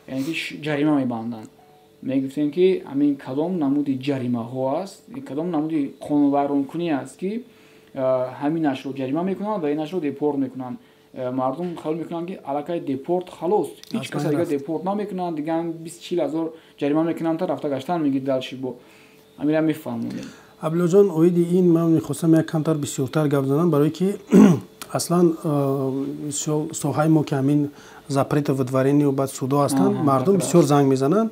яъне ки ҷарима мебанданд. Мегуфтем, ки ҳамин кадом намуди ҷаримаҳо аст, кадом намуди қонунвайронкунӣ аст, ки ҳаминашро ҷарима мекунанд ва инашро депорт мекунанд? Мардум хаёл мекунанд, ки аллакай депорт халос, ҳеҷ каса дигар депорт намекунанд, дигар 20-40 ҳазор ҷарима мекунанд, та рафта гаштан мегирд. Дальше бо ҳамира мефаҳмонем. Абдуллоҷон, оиди ин ман мехостам як камтар бисёртар гап занам, барое ки аслан соҳаи мо, ки ҳамин запрета выдворения, баъд судо ҳастанд, мардум бисёр занг мезананд.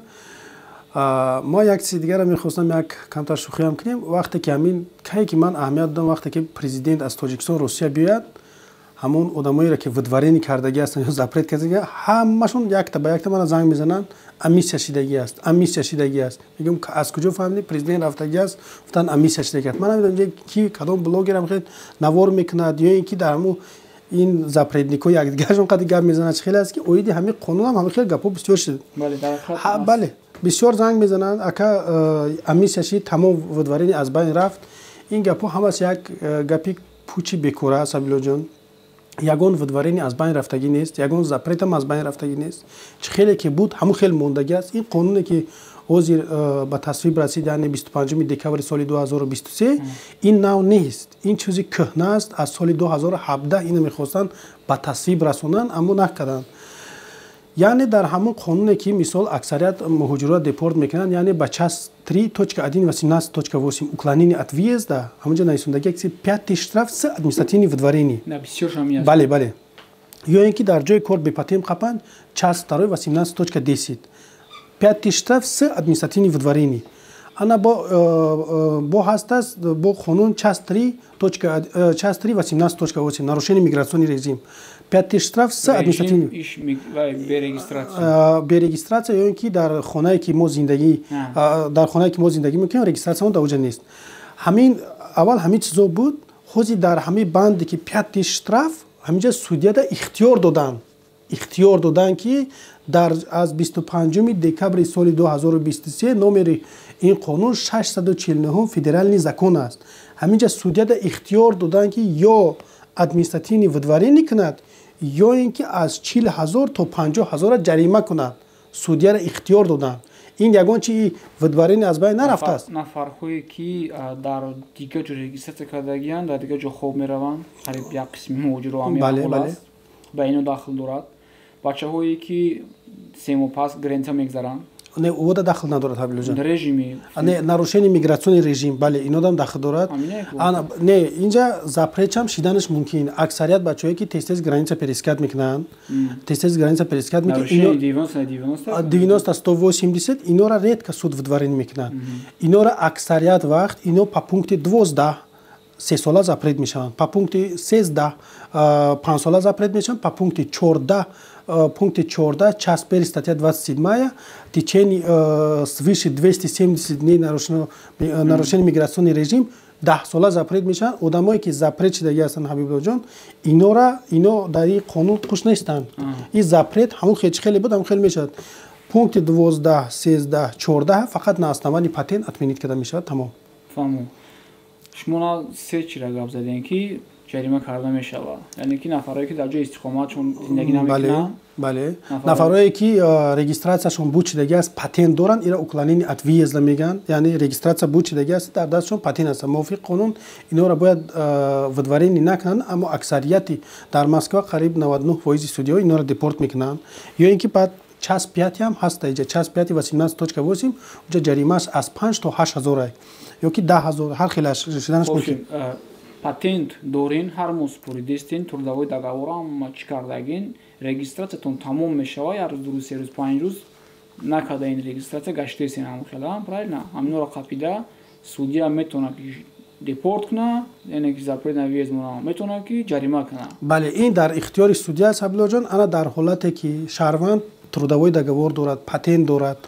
Мо як чизи дигарро мехостам, як камтар шӯхиам кунем. Вақте ки ҳамин кае ки ман аҳамият додам, вақте ки президент аз Тоҷикистон Русия биёяд, ҳамон одамоеро, ки выдворение кардагӣ ҳастанд ё запрет кардагӣ, ҳамашон якта ба якта мана занг мезананд: «Амнистия шидагӣ аст, амнистия шидагӣ аст». Мегӯям: «Аз куҷо фаҳмидӣ президент рафтагӣ аст?» Гуфтанд: «Амнистия шидагӣ аст». Ман намедонам, ки кадом блогерам хел навор мекунад ё ин ки дар ҳамун ин запретник ҳо якдигарашон қади гап мезанад. Чӣ хеле аст, ки оиди ҳамин қонунам ҳамин хел гапҳо бисёр шуд. Бале, бисёр занг мезананд: «Ака, амнистия шид, тамом, выдворение аз байн рафт». Ин гапҳо ҳамаш як гапи пучи бекора аст, Абдуллоҷон. Ягон выдворение аз байн рафтагӣ нест, ягон запрет ам аз байн рафтагӣ нест. Чӣ хеле ки буд, ҳамун хел мондагӣ аст. Ин қонуне, ки ҳозир ба тасвиб расид, яъне 25 декабри соли 2023, ин нав нест, ин чизи кӯҳна аст. Аз соли 2017 ина мехостанд ба тасвиб расонанд, аммо накарданд. Яъне дар ҳамон қонуне, ки, мисол, аксарият муҳоҷирро депорт мекунанд, яъне ба часть 3.1 18.8, уклонение от въезда, ҳамонҷо нависондагӣ ки 5 тысяч штраф с административное выдворение. Бале, ё ин ки дар ҷои кор бепатент қапанд, часть 2 18.10, 5 тысяч штраф с административное выдворение. Ана бо ҳастаст бо қонун часть 3 часть 3 18.8, нарушение миграционный режим, 5 тысяч штраф с административный берегистрация, ё ин ки дар хонае ки мо зиндагӣ мекунем, регистрация мо дар оҷа нест. Ҳамин аввал ҳамин чизо буд. Ҳозир дар ҳамин банде, ки 5 тысяч штраф, ҳаминҷа судья да ихтиёр доданд. Ихтиёр доданд, ки дар аз 25 декабри соли 2023, номери ин қонун 649 федеральный закон аст. Ҳаминҷа судьяда ихтиёр доданд, ки ё административный выдворение кунад, ё ин ки аз 40 000 то 50 000-ра ҷарима кунад. Судьяра ихтиёр доданд. Ин ягон чи выдворение аз байн нарафтааст. Нафарҳое, ки дар дигар ҷо регистрация кардагиянд, дар дигар ҷо хоб мераванд, қариб як қисми муҳоҷиро ҳамин ба ино дахл дорад. Бачаҳое, ки 3 моҳ пас граница мегзаранд. Не, ода дахл надорад, Ҳабилоҷон. Режими. Не, нарушение миграционный режим, бале, инодам дахл дорад. Не, инҷа запретчам шиданаш мумкин. Аксарият бачаҳое, ки тез тез граница пересекать мекунанд, тез тез граница пересекать мекунанд, 90 180, инора редко суд выдворение мекунанд. Инора аксарият вақт ино по пункти 12 сесола запрет мешаванд, по пункти 13 панҷсола запрет мешаванд, по пункти 14, пункти 14, часть первая, статья 27, течение свыше 270 дней нарушение миграционный режим, 10 сола запрет мешаванд. Одамое, ки запрет шидаги ҳастанд, Ҳабибуллоҷон, инора ино дар ин қонун хуш нестанд. Ин запрет ҳамун хел хеле буд, ҳамун хел мешавад. Пункти 12, 13, 14 фақат на основании патент отменить карда мешавад, тамом. Фаҳмом. Шумо на се чира гап задем, ки ҷарима карда мешавад, яъне ки нафарое, ки дар ҷои истиқоматшон зиндагӣ намекунанд. Бале, нафарое, ки регистрацияшон буд шидаги аст, патент доранд, ира уклонение от въезда мегӯянд, яъне регистрация буд шидаги аст, дар дастшон патент аст. Мувофиқи қонун инора бояд выдворение накунанд, аммо аксарияти дар Москва, қариб 99 фоизи судиҳо инора депорт мекунанд. Ё ин ки баъд часть пятый ҳам ҳаста иҷа, часть пятый 18.8, уҷа ҷаримааш аз 5 то 8 ҳазор ё ки 10 000, ҳар хелаш шиданаш мумкин. Патент дорин, ҳар моҳ супоридестин, трудовой договорам чӣ кардагин, регистратсиятон тамом мешава, як рӯз, 2 рӯз, 3 рӯз, 5 рӯз накарда ин регистратсия гаштесин, ҳам хела, правильно? Ҳаминора қапида судья метавонад ки депорт куна, яъне ки запрет на въезд мона, метавонад ки ҷарима куна. Бале, ин дар ихтиёри судья аст, Ҳабилоҷон. Ана дар ҳолате, ки шаҳрванд трудовой договор дорад, патент дорад,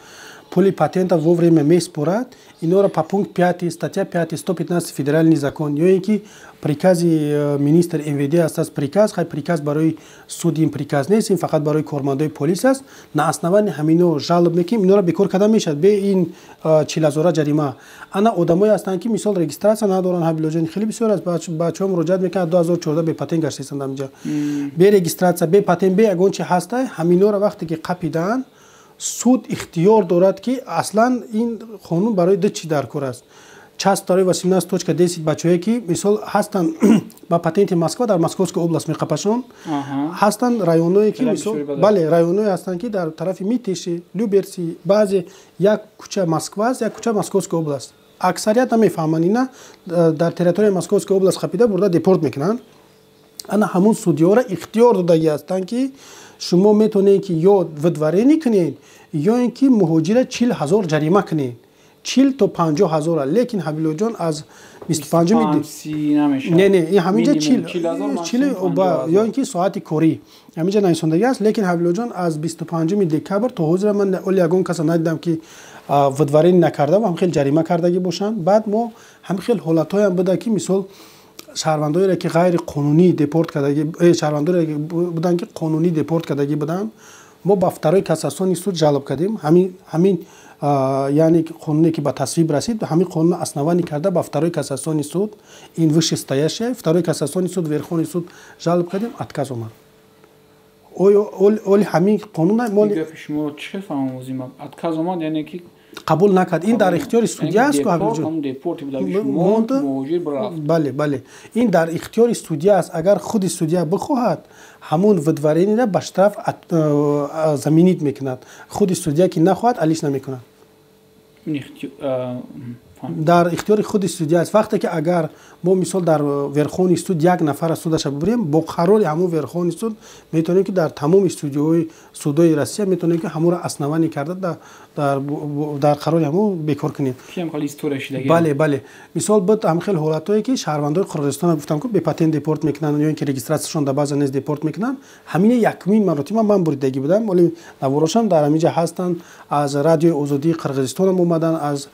пули патента вовремя меспорад, инора по пункт 5, статья 5, 115 федеральный закон, ё ин ки прикази министр МВД аст, приказ, хай, приказ барои суд, ин приказ нест, ин фақат барои кормандои полис аст. На основании ҳамино жалоб мекунем, инора бекор карда мешавад бе ин 40 000-а ҷарима. Ана одамое ҳастанд, ки мисол регистрация надоранд, Ҳабилоҷон, хеле бисёр аст, бачаҳо муроҷиат мекунанд, 2014 бепатент гаштаистанд ҳаминҷа, бе регистрация, бе патент, бе ягон чи ҳаста. Ҳаминора вақте ки қапидаанд, суд ихтиёр дорад, ки аслан ин қонун барои ду чи дар кор аст: часть второй 18.10. Бачаҳое, ки мисол ҳастанд ба патенти Москва, дар Московская область меқапашон, ҳастанд районое, ки мисол, бале, районое ҳастанд, ки дар тарафи Мытищи, Люберцы, баъзе як кӯча Москва аст, як кӯча Московская область. Аксарият намефаҳманд ина, дар территорияи Московская область қапида бурда депорт мекунанд. Ана ҳамун судиёра ихтиёр додагӣ ҳастанд, ки шумо метавонед, ки ё выдворение кунед, ё ин ки муҳоҷира 40 000 ҷарима кунед, 40 то 50 ҳазора. Лекин, Ҳабилоҷон, аз 25-уми, не, не, ин ҳаминҷа чил ё ин ки соати корӣ ҳаминҷа нависондагӣ аст. Лекин, Ҳабилоҷон, аз 25-уми декабр то ҳозира ман оли ягон каса надидам, ки выдворение накарда ва ҳам хел ҷарима кардагӣ бошанд. Баъд мо ҳам хел ҳолатҳоям буда, ки мисол шаҳрвандоере, ки ғайриқонунӣ депорт кардагӣ, шаҳрвандоре буданд, ки қонунӣ депорт кардагӣ буданд, мо ба второй кассационный суд жалоб кардем. Ҳамин, яъне қонуне, ки ба тасвиб расид, ҳамин қонун основание карда ба второй кассационный суд, ин вышестоящий второй кассационный суд, верховный суд жалоб кардем, отказ омад. Оё оли ҳамин қонун Шумо чӣ хел фаҳмозим? Отказ омад, яъне ки Қабул накард. Ин дар ихтиёри судья аст. Бале, бале, ин дар ихтиёри судья аст. Агар худи судья бихоҳад, ҳамун выдворениеро ба штраф заменить мекунад. Худи судья ки нахоҳад, алиш намекунад. Дар ихтиёри худи судья аст. Вақте ки агар мо мисол дар верховный суд як нафара судаша бибирем, бо қарори ҳамун верховный суд метавонем, ки дар тамоми судиҳои судои Россия метавонем, ки ҳамонро основание карда дар қарори ҳамон бекор кунем. Бале, бале, мисол буд ҳам хел ҳолатҳое, ки шаҳрвандои Қирғизистона, гуфтам ку, бепатент депорт мекунанд ё ин ки регистратсияшон дар база нест, депорт мекунанд. Ҳамине якумин маротиба ман буридагӣ будам. Оли наворошам дар ҳаминҷа ҳастанд. Аз Радиои Озодии Қирғизистонам омаданд, аз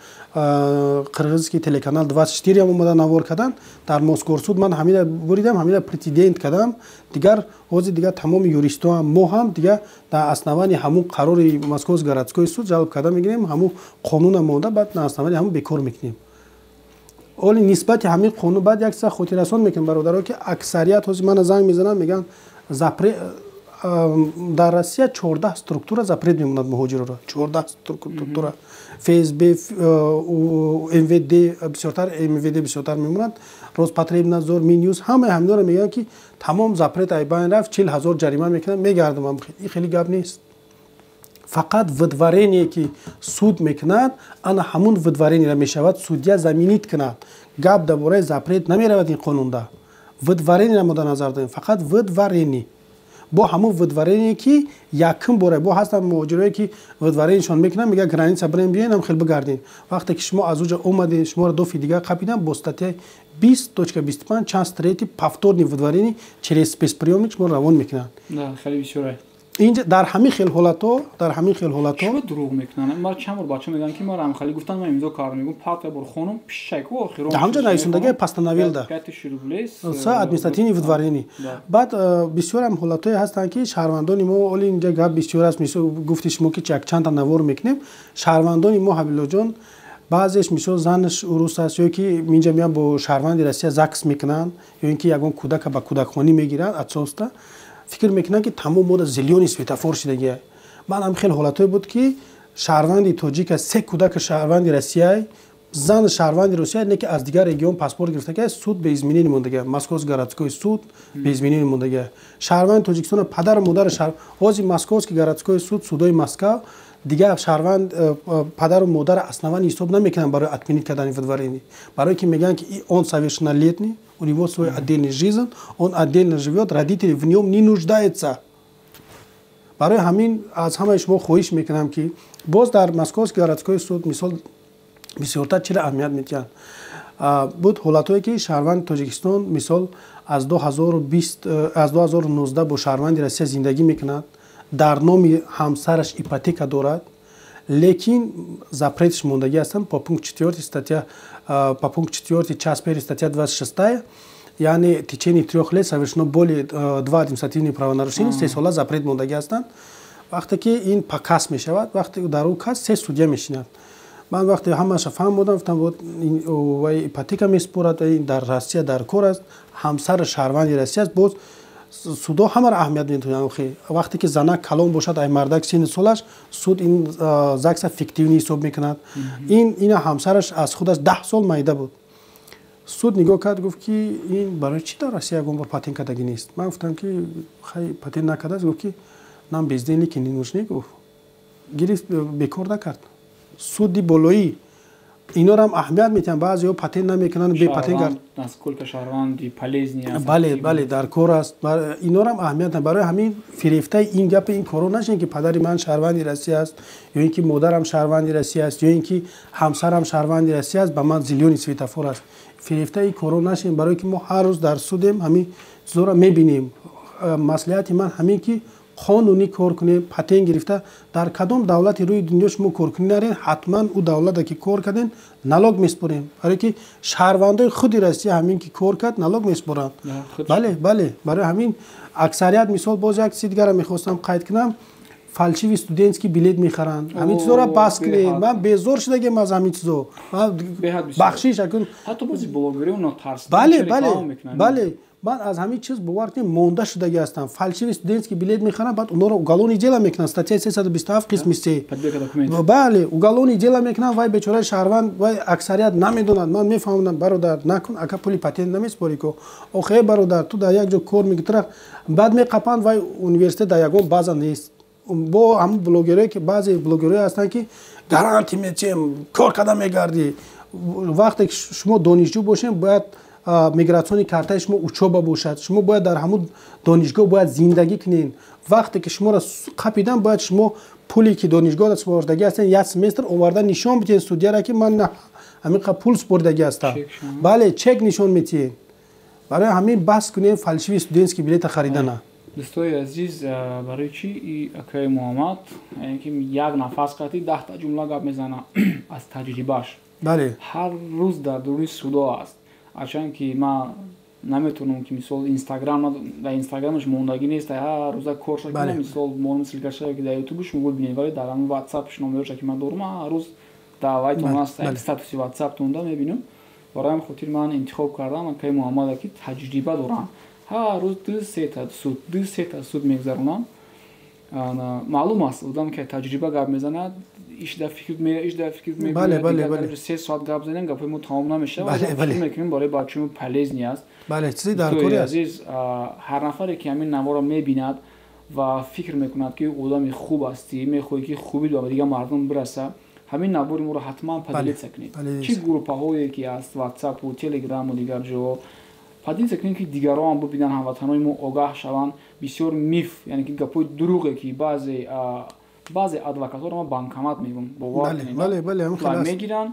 Қирғизский телеканал 24 ам омада навор карданд. Дар Мосгорсуд ман ҳамина буридам, ҳамина прецедент кардам. Дигар ҳозир дигар тамоми юристҳоам, мо ҳам дигар дар основании ҳамун қарори Московский городской суд жалоб карда мегирем, ҳамун қонуна монда, баъд на основании ҳамун бекор мекунем. Оли нисбати ҳамин қонун баъд як чиза хотиррасон мекунем, бародаро, ки аксарият ҳозир мана занг мезананд, мегӯянд, запрет дар Россия 14 структура запрет мемонад муҳоҷироро, 14 структура: ФСБ, МВД, бисёртар МВД бисёртар мемонад, Роспотребнадзор, Минюст, ҳамаи ҳаминҳоро мегӯянд, ки тамом, запрет ай байн рафт, 40 000 ҷарима мекунанд, мегардам. Ин хеле гап нест. Фақат выдворение, ки суд мекунад, ана ҳамун выдворениеро мешавад судья заменить кунад. Гап дар бораи запрет намеравад. Ин қонунда выдворениеро мо дар назар дорем, фақат выдворение, бо ҳамун выдворение, ки якум бора. Бо ҳастанд муҳоҷирое, ки выдворениешон мекунанд, мегӯяд, граница бирем, биёем, хел бигардем. Вақте ки шумо аз уҷа омадед, шуморо дофи дигар қапидан бо статьяи 20.25, часть третий, повторный выдворение через спецприёмник шуморо равон мекунанд. Инҷа дар ҳамин хел ҳолатҳо, дар ҳамин хел ҳолатҳо Чаро дурӯғ мекунанд? Ман чанд бор бача мегӯянд, ки мара хали гуфтан, ман имзо кардам, мегӯм, пат бор хонум пишчайку охирон. Ҳамҷа нависондаги постановил да 5000 рублей с административный выдворение. Баъд бисёрам ҳолатҳое ҳастанд, ки шаҳрвандони мо, оли инҷа гап бисёр аст, мисол гуфти шумо, ки якчандта навор мекунем. Шаҳрвандони мо, Ҳабилоҷон, баъзеш, мисол, занаш урус аст ё ки инҷа меян, бо шаҳрванди Россия ЗАГС мекунанд ё ин ки ягон кӯдака ба кӯдакхонӣ мегиранд, отцовство, фикр мекунанд, ки тамом мода зелёный светофор шидагия. Ман ҳам хеле ҳолатҳое буд, ки шаҳрванди тоҷика, се кӯдака шаҳрванди Россия, зан шаҳрванди Русия, не ки аз дигар регион паспорт гирифтага, суд без изменение мондага, Московский городской суд без изменение мондага. Шаҳрванди Тоҷикистона, падару модари шаҳр, ҳозир Московский городской суд, судои Москва дигар шаҳрванд, падару модара основание ҳисоб намекунанд барои отменить кардани выдворение, барое ки мегӯянд, ки он совершеннолетний, у него свой отдельный жизнь, он отдельно живет, родители в нем не нуждаются. Барои ҳамин аз ҳамаи шумо хоҳиш мекунам, ки боз дар Московский городской суд, мисол, бисёртар чиро аҳамият медиҳанд? Буд ҳолатҳое, ки шаҳрванди Тоҷикистон, мисол, аз 2020, аз 2019 бо шаҳрванди Россия зиндагӣ мекунад, дар номи ҳамсараш ипотека дорад, лекин запретш мондагӣ ҳастанд по пункт четвертый статья, по пункт четвертый, часть первый, статья 26-я, яъне течение 3 лет совершено более два административные правонарушения, 3 сола запрет мондагӣ ҳастанд. Вақте ки ин по кас мешавад, вақте дар ӯ кас се судья мешинад, ман вақте ҳамаша фаҳм будам, гуфтам, вай ипотека месупорад, дар Россия дар кор аст, ҳамсари шаҳрванди Россия аст. Боз судо ҳамаро аҳамият медиҳанд. Вақте ки занак калон бошад, ай мардак синни солаш, суд ин ЗАГСа фиктивный ҳисоб мекунад. Ин ина ҳамсараш аз худаш 10 сол майда буд. Суд нигоҳ кард, гуфт, ки ин барои чӣ дар Россия ягон бор патент кардагӣ нест? Ман гуфтам, ки хай, патент накардааст. Гуфт, ки нам бездельники не нужны. Гуфт, гирифт, бекор накард суди болоӣ. Инорам аҳамият медиҳанд. Баъзеҳо патент намекунанд, бепатент. Бале, дар кор аст, инорам аҳамият. Барои ҳамин фирефтаи ин гапи ин коро нашем, ки падари ман шаҳрванди Россия аст ё ин ки модарам шаҳрванди Россия аст ё ин ки ҳамсарам шаҳрванди Россия аст, ба ман зелёный светофор аст. Фирефтаи ин коро нашем, барое ки мо ҳар рӯз дар судем, ҳамин чизоро мебинем. Маслиҳати ман ҳамин, ки қонунӣ кор кунем, патент гирифта. Дар кадом давлати рӯи дунё шумо коркунӣ нарен, ҳатман ӯ давлате ки кор кардем, налог месупорем, барое ки шаҳрвандои худи Россия ҳамин ки кор кард, налог месупоранд. Бале, барои ҳамин аксарият, мисол, боз як чизи дигарро мехостам қайд кунам: фальшивый студентский билет мехаранд. Ҳамин чизоро бас кунед. Ман безор шудагем аз ҳамин чизо, бахшиш. Бале, ман аз ҳамин чиз, бовар кунед, монда шудагӣ ҳастам. Фальшивый студентский билет мехаранд, баъд онҳоро уголовный дело мекунанд, статьяи 327, қисми се. Бале, уголовный дело мекунанд. Вай бечораи шаҳрванд, вай аксарият намедонад. Ман мефаҳмонам: бародар, накун, ака, пули патент намеспорӣ ко. Охе, бародар, ту дар як ҷо кор мекунӣ. Баъд меқапанд, вай университет дар ягон база нест. Бо ҳамун блогерое ки, баъзе блогерое ҳастанд, ки гарантия метиҳем, кор карда мегардӣ. Вақте ки шумо донишҷӯ бошем, бояд миграционный картаи шумо учёба бошад, шумо бояд дар ҳамун донишгоҳ бояд зиндагӣ кунед. Вақте ки шуморо қапидан, бояд шумо пуле ки донишгоҳ супордагӣ ҳастен, як семестр оварда нишон бидиҳед судьяра, ки ман ҳамин қадр пул супордагӣ ҳастам. Бале, чек нишон метиҳед. Барои ҳамин бас кунем фальшивый студентский билета харидана. Дӯстои азиз, барои чӣ и акаи Муҳаммад, яъне ки як нафас қатӣ 10-та ҷумла гап мезана аз таҷрибааш. Ҳар рӯз дар дуруни судо аст. Ҳарчанд ки ман наметавонам, ки мисол инстаграм, дар инстаграмаш мондагӣ нест, ҳар рӯза корша кунам, мисол монам ссылка ша ки дар ютубу шумо бибинед, вале дар ҳамн ватсапш номероша ки ман дорам, ҳар рӯз даъвайтон аст, статуси ватсаптонда мебинам. Барои ҳамин хотир ман интихоб кардам акаи Муҳаммада, ки таҷриба доранд, ҳар рӯз ду сета суд, ду сета суд мегузаронанд. Маълум аст, одам ки таҷриба гап мезанад, ишда фикр, ишда фикр мекунад. 3 соат гап занем, гапҳои мо тамом намешавад. Фикр мекунем, барои бачаҳои мо полезный аст. Азиз, ҳар нафаре ки ҳамин наворо мебинад ва фикр мекунад, ки одами хуб ҳастӣ, мехоҳӣ, ки хуби ба дигар мардум бираса, ҳамин навори моро ҳатман поделиться кунед. Чӣ группаҳое ки аст, ватсапу, телеграму, дигар ҷо поделиться кунед, ки дигарон ҳам бибинанд, ҳамватанои мо огаҳ шаванд. Бисёр миф, яъне ки гапҳои дурӯғе, ки баъзе адвокатҳоро ман банкомат мегӯм, бовар мегиранд.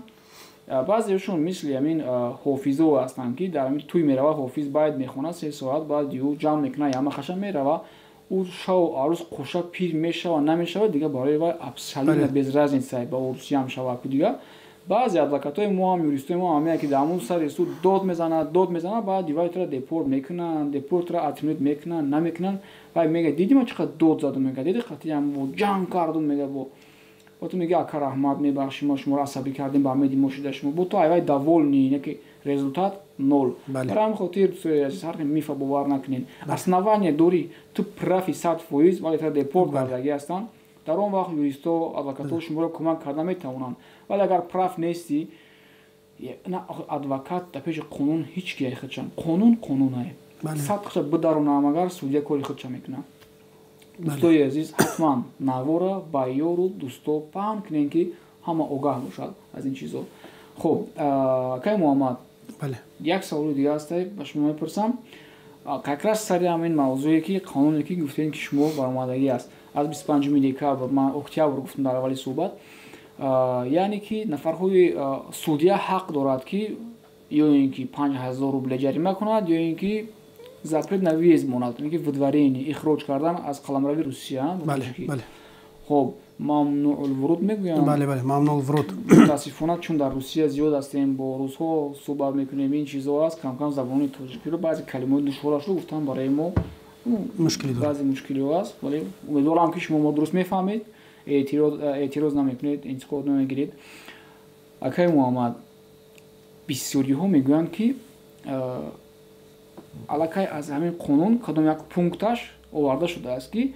Баъзеашон мисли ҳамин ҳофизо ҳастанд, ки дар ҳамин тӯй мерава, ҳофиз байт мехонад 3 соат, баъд ю ҷамъ мекунад, яма хаша мерава. Ӯ шаву арӯз қуша пир мешава, намешава, дигар барои вай абсолютно без разница, ба урусиям шава ку. Дигар баъзе адвокатҳои мо ҳам, юристои мо ҳам, ки дар ҳамун сари суд дод мезанад, дод мезанад, баъд вай тура депорт мекунанд, депортра отменить мекунанд, намекунанд. Вай мега: «Диди, ман чӣ қадр дод задум», мега, «диди, қатъиям ҷанг кардум», мега. Бо ту мега: «Ака, раҳмат, мебахши, мо шуморо асабӣ кардем, ба ҳамеди мо шуда шумо». Бо ту ай вай довольный, не ки результат ноль. Барои ҳамин хотир, дӯстои азиз, ҳар мифа бовар накунед. Основание дорӣ, ту прав и 100%, вале тара депорт кардагӣ ҳастанд, дар он вақт юристо, адвокатҳо шуморо кӯмак карда метавонанд. Вале агар прав нестӣ, на адвокат дар пеши қонун ҳеҷ ки худшам. Қонун қонунае, садқша бидаронам, агар судья кори худша мекунад. Дӯстои азиз, ҳатман навора ба ёру дӯсто паҳн кунем, ки ҳама огаҳ бошад аз ин чизо. Хуб, акай Муҳаммад, як саволи дига аст, ба шумо мепурсам, как раз сари ҳамин мавзӯе, ки қонуне, ки гуфтем, ки шумо баромадагӣ аст аз 25 декабр, ман октябр гуфтам дар аввали суҳбат, яъне ки нафарҳои судья ҳақ дорад, ки ё ин ки 5000 рубле ҷарима кунад, ё ин ки запрет на въезд монад, ки выдворение, ихроҷ кардан аз қаламрави Русия. Хоб, мамнуъулвуруд мегӯям. Мамнуъулвуруд. Мутаассифона, чун дар Русия зиёд ҳастем, бо русҳо суҳбат мекунем, ин чизҳо аст, камкам забони тоҷикиро, баъзе калимаҳои душворашро гуфтан барои мо баъзе мушкилиҳо аст. Вале умедворам, ки шумо мо дуруст мефаҳмед, эътироз намекунед, интиқод намегиред. Акаи Муҳаммад, бисёриҳо мегӯянд, ки аллакай аз ҳамин қонун кадом як пункташ оварда шудааст, ки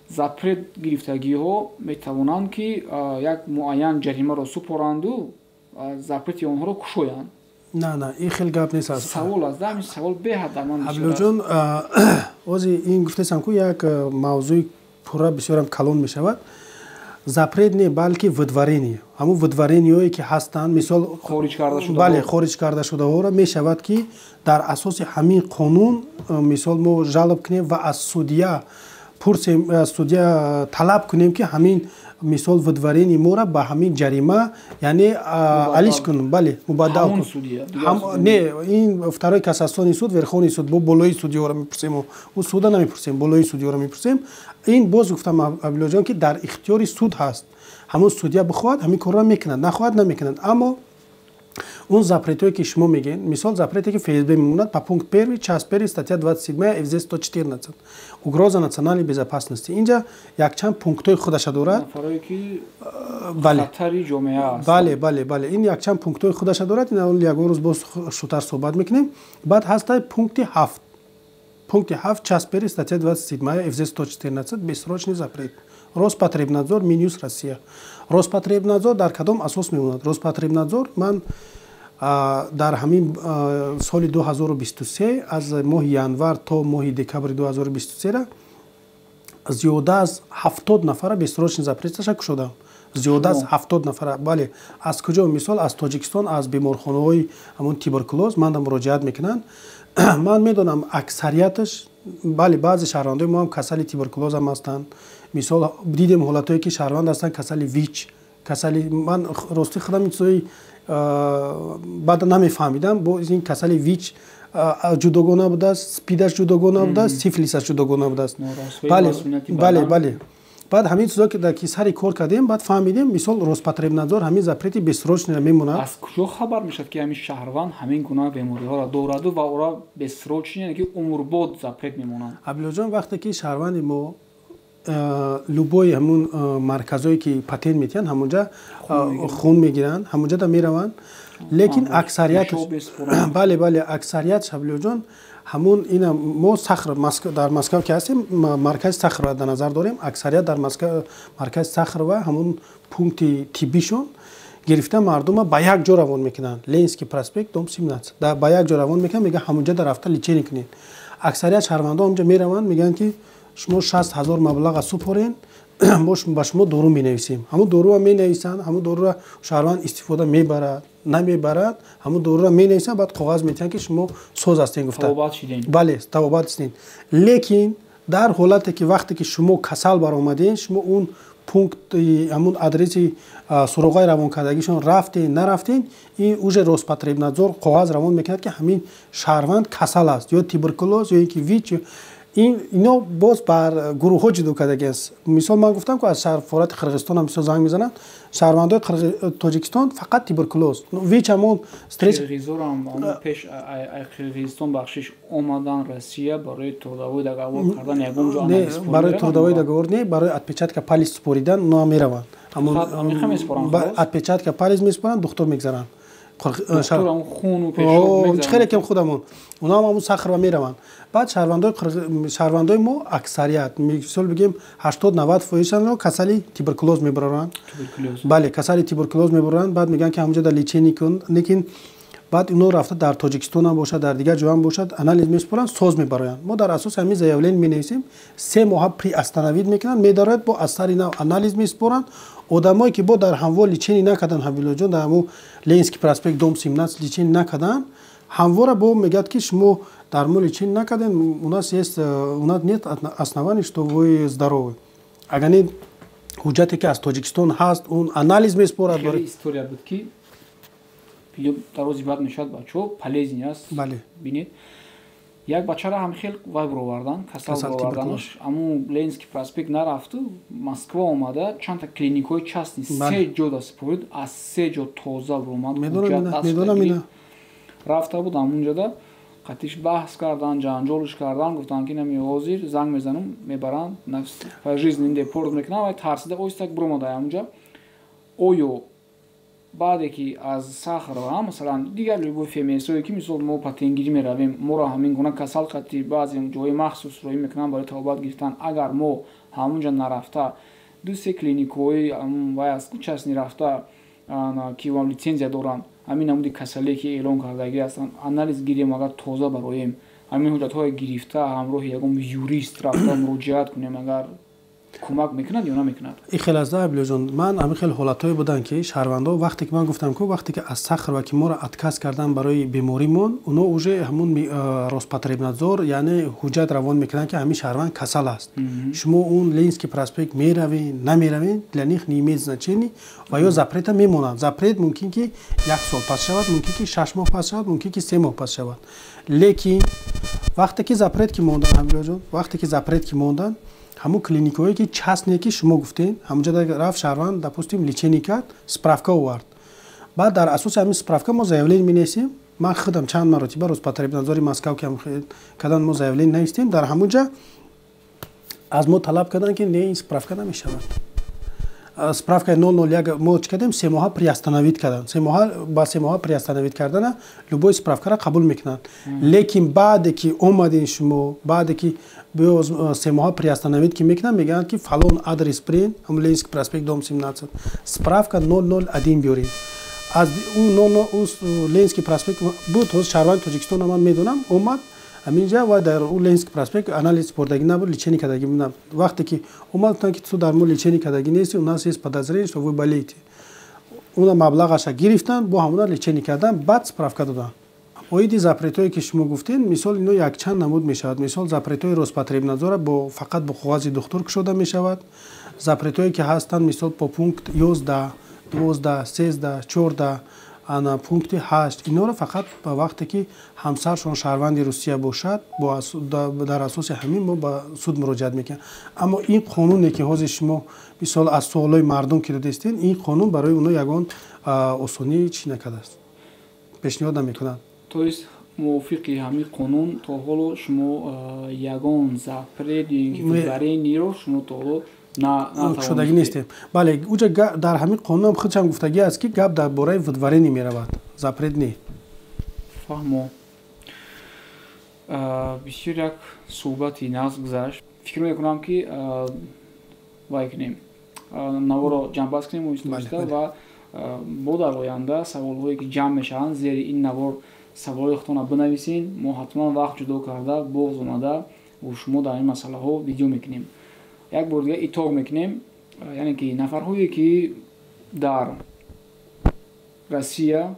запрет гирифтагиҳо метавонанд, ки як муайян ҷаримаро супоранду запрети онҳоро кушоянд. На, ин хел гап нест. Савол аст, ҳамин савол беҳад дар ман. Абдуллоҷон, ози ин гуфтесам ку, як мавзӯи пурра бисёрам калон мешавад. Запрет не, балки выдворение. Ҳамун выдворение ҳое ки ҳастанд, мисол, бале, хориҷ карда шудаҳоро мешавад, ки дар асоси ҳамин қонун, мисол, мо жалоб кунем ва аз судья пурсем, аз судья талаб кунем, ки ҳамин, мисол, выдворение моро ба ҳамин ҷарима, яъне, алиш кун, бале, мубаддал кун. Не, ин второй кассационный суд, верховный суд, бо болои судья ро мепурсем, ӯ суда намепурсем, болои судья ро мепурсем. Ин боз гуфтам, Абдуллоҷон, ки дар ихтиёри суд ҳаст. Ҳамон судья бихоҳад, ҳамин корро мекунад, нахоҳад, намекунад. Аммо он запрет ое ки шумо мегӯед, мисол, запрет е ки ФСБ мемонад, по пункт первый, часть первый, статья 27 ФЗ 114, угроза национальной безопасности, инҷа якчанд пунктҳои худаша дорад. Бале, ин якчанд пунктҳои худаша дорад. Ин ягон рӯз боз шутар суҳбат мекунем. Баъд ҳастай пункти ҳафт, пункти ҳафт, часть первый, статья 27 ФЗ 114, бессрочный запрет. Роспотребнадзор, Минюст Россия. Роспотребнадзор дар кадом асос мемонад? Роспотребнадзор, ман дар ҳамин соли 2023, аз моҳи январ то моҳи декабри 2023, зиёда аз 70 нафара бессрочный запрет аша кушодам, зиёда аз 70 нафара. Бале, аз куҷо? Мисол, аз Тоҷикистон, аз беморхонаҳои ҳамон туберкулоз манда муроҷиат мекунанд. Ман медонам, аксарияташ, бале, баъзе шаҳрвандои мо ҳам касали туберкулозам ҳастанд. Мисол, дидем ҳолатҳое, ки шаҳрванд ҳастанд касали ВИЧ, касали, ман рости худам ин чизои баъд намефаҳмидам, бо ин касали ВИЧ ҷудогона будааст, СПИДаш ҷудогона будааст, сифилисаш ҷудогона будааст. Бале. Баъд ҳамин чизо ки сари кор кардем, баъд фаҳмидем, мисол, Роспотребнадзор ҳамин запрети бессрочныйро мемонад. Аз куҷо хабар мешавад, ки ҳамин шаҳрванд ҳамин гуна бемориҳоро дораду ва ӯро бессрочный, яъне ки умрбод запрет мемонанд? Абдуллоҷон, вақте ки шаҳрванди мо любой ҳамун марказҳое ки патент метиҳанд, ҳамунҷа хун мегиранд, ҳамунҷада мераванд, лекин аксарият, бале, аксарият, Шаблиёҷон, ҳамун ина мо Сахар, дар Москва ки ҳастем, маркази Сахарова дар назар дорем. Аксарият дар маркази Сахарова, ҳамун пункти тиббишон гирифта, мардума ба як ҷо равон мекунанд, Ленинский проспект, дом 17, ба як ҷо равон мекунанд, мегӯянд, ҳамунҷа да рафта лечение кунед. Аксарият шаҳрвандон ҳамунҷа мераванд, мегӯянд, ки шумо 60 000 маблаға супорен, мо ба шумо дору менависем. Ҳамун доруро менависанд, ҳамун доруро шаҳрванд истифода мебарад, намебарад, ҳамун доруро менависанд, баъд коғаз метиҳанд, ки шумо соз ҳастен гуфта. Бале, табобат шудем. Лекин дар ҳолате ки вақте ки шумо касал баромадем, шумо он пункти, ҳамун адреси суроғаи равонкардагишон рафтен, нарафтен, ин уже Роспотребнадзор коғаз равон мекунад, ки ҳамин шаҳрванд касал аст, ё туберкулоз, ё ин ки ВИЧ. Ино боз бар гурӯҳҳо ҷудо кардагиаст. Мисол, ман гуфтам, ки аз сафорати Қирғизистон ҳам мисол занг мезананд, шаҳрвандои Тоҷикистон фақат туберкулоз, ВИЧ, ҳамон стресс. Пеш Қирғизистон, бахшиш, омадан Россия барои трудовой договор кардан ягон ҷо? Барои трудовой договор не, барои отпечатка палец супоридан оно мераванд. Отпечатка палец месупоранд, духтур мегзаранд. Хеле кем худамон, оноам ҳамун Сахарова мераванд. Баъд шаҳрвандои мо аксарият, мисол бигем, 80-90 фоизшонро касали туберкулоз мебароранд. Бале, касали туберкулоз мебароранд. Баъд мегӯянд, ки ҳамунҷо дар лечение кун, лекин баъд ино рафта дар Тоҷикистонам бошад, дар дигар ҷоам бошад, анализ месупоранд, соз мебароянд. Мо дар асоси ҳамин заявление менависем, 3 моҳа приостановить мекунанд, медарояд, бо аз сари нав анализ месупоранд. Одамое ки бо дар ҳамво лечение накарданд, Ҳабилоҷон, дар ҳамун Ленинский проспект, дом 17 лечение накарданд, ҳамвора бо мегӯяд, ки шумо дар мо лечение накардем, у нас есть, у нас нет оснований, что вы здоровы. Агар не ҳуҷҷате ки аз Тоҷикистон ҳаст, он анализ месупорад. История буд, ки видео дарози баъд мешавад, бачаҳо, полезный аст. Бале. Бинед, як бачаро ҳам хел вай бировардан, касал бироварданаш, аму Ленинский проспект нарафту, Москва омада, чандта клиникҳои частный, се ҷо да супорид, аз се ҷо тоза биромад. Рафта буд ҳамунҷода, қатиш баҳс кардан, ҷанҷолш кардан, гуфтанд, ки нами ҳозир занг мезанам, мебаранд, пожизненно депорт мекунам. Вай тарсида оҳистак биромада ҳамунҷа. Оё баъде ки аз Сахарова, масалан, дигар любой ФМСое ки, мисол, мо патентгирӣ меравем, моро ҳамин гуна касал қати баъзе ҷои махсус роӣ мекунанд барои табобат гирифтан, агар мо ҳамунҷа нарафта, ду се клиникҳои вай аст, частный рафта, ки лицензия доранд, ҳамин намуди касалие ки эълон кардагӣ ҳастанд, анализ гирем, агар тоза бароем, ҳамин ҳуҷҷатҳое гирифта, ҳамроҳи ягон юрист рафта муроҷиат кунем, агар кӯмак мекунад ё намекунад? Ин хел аст, Абилоҷон. Ман ҳамин хел ҳолатҳое буданд, ки шаҳрвандо, вақте ки ман гуфтам ку, вақте ки аз Сахарова ки моро отказ кардан барои беморимон, оно уже ҳамун Роспотребнадзор, яъне ҳуҷҷат равон мекунанд, ки ҳамин шаҳрванд касал аст. Шумо он Ленинский проспект меравед, намеравед, для них не имеет значения, ва ё запрета мемонанд. Запрет мумкин ки як сол пас шавад, мумкин ки 6 моҳ пас шавад, мумкин ки 3 моҳ пас шавад. Лекин вақте ки запрет ки мондан, Ҳабилоҷон, вақте ки запрет ки мондан, ҳамун клиникҳое ки частные ки шумо гуфтем, ҳамунҷа рафт шаҳрванд, допустим, лечение кард, справка овард, баъд дар асоси ҳамин справка мо заявление менависем. Ман худам чанд маротиба Роспотребнадзори Москав ки кардан, мо заявление навистем, дар ҳамунҷа аз мо талаб карданд, ки не, ин справка намешавад. Справкаи 001 мо чӣ кардем? 3 моҳа приостановить кардан. 3 моҳа ба 3 моҳа приостановить кардана любой справкаро қабул мекунанд. Лекин баъде ки омадем шумо, баъде ки 3 моҳа приостановить ки мекунанд, мегӯянд, ки фалон адрес бирен, ҳамн Ленинский проспект, дом 17, справка 001 биёред. Аз Ленинский проспект буд, ҳозир шаҳрванди Тоҷикистона ман медонам, омад ҳаминҷа ва дар ӯ Ленинский проспект анализ супордагӣ набуд, лечение кардагӣ набуд. Вақте ки омад, гуфтанд, ки ту дар мо лечение кардагӣ нести, у нас есть подозрение, что вы болеете. Уна маблағаша гирифтанд, бо ҳамона лечение кардан, баъд справка доданд. Оиди запретҳое ки шумо гуфтед, мисол, ино якчанд намуд мешавад. Мисол, запретҳои Роспотребнадзора бо фақат бо коғази духтур кушода мешавад. Запретҳое ки ҳастанд, мисол, по пункт 11, 12, 13, 14. Ана пункти 8 инҳоро фақат ба вақте ки ҳамсаршон шаҳрванди Русия бошад, дар асоси ҳамин мо ба суд муроҷиат мекунем. Аммо ин қонуне ки ҳозир шумо мисол аз суолҳои мардум ки додистед, ин қонун барои онҳо ягон осонӣ чӣ накардааст, пешниҳод намекунад. То есть мувофиқи ҳамин қонун то ҳоло шумо ягон запрет ё ин ки выдворение ро шумо то ҳоло шудагӣ нестем. Бале, уҷа дар ҳамин қонунам худшам гуфтагӣ аст, ки гап дар бораи выдворение меравад, запрет не. Фаҳмо. Бисёр як суҳбати нағз гузашт. Фикр мекунам, ки вай кунем, наворо ҷамъбаст кунем оҳиста ва бо дар оянда саволҳое ки ҷамъ мешаванд, зери ин навор саволҳои худтонро бинависен. Мо ҳатман вақт ҷудо карда, боз омада бо шумо дар ин масъалаҳо видео мекунем. Як бор дига итоқ мекунем, яъне ки нафарҳое ки дар Россия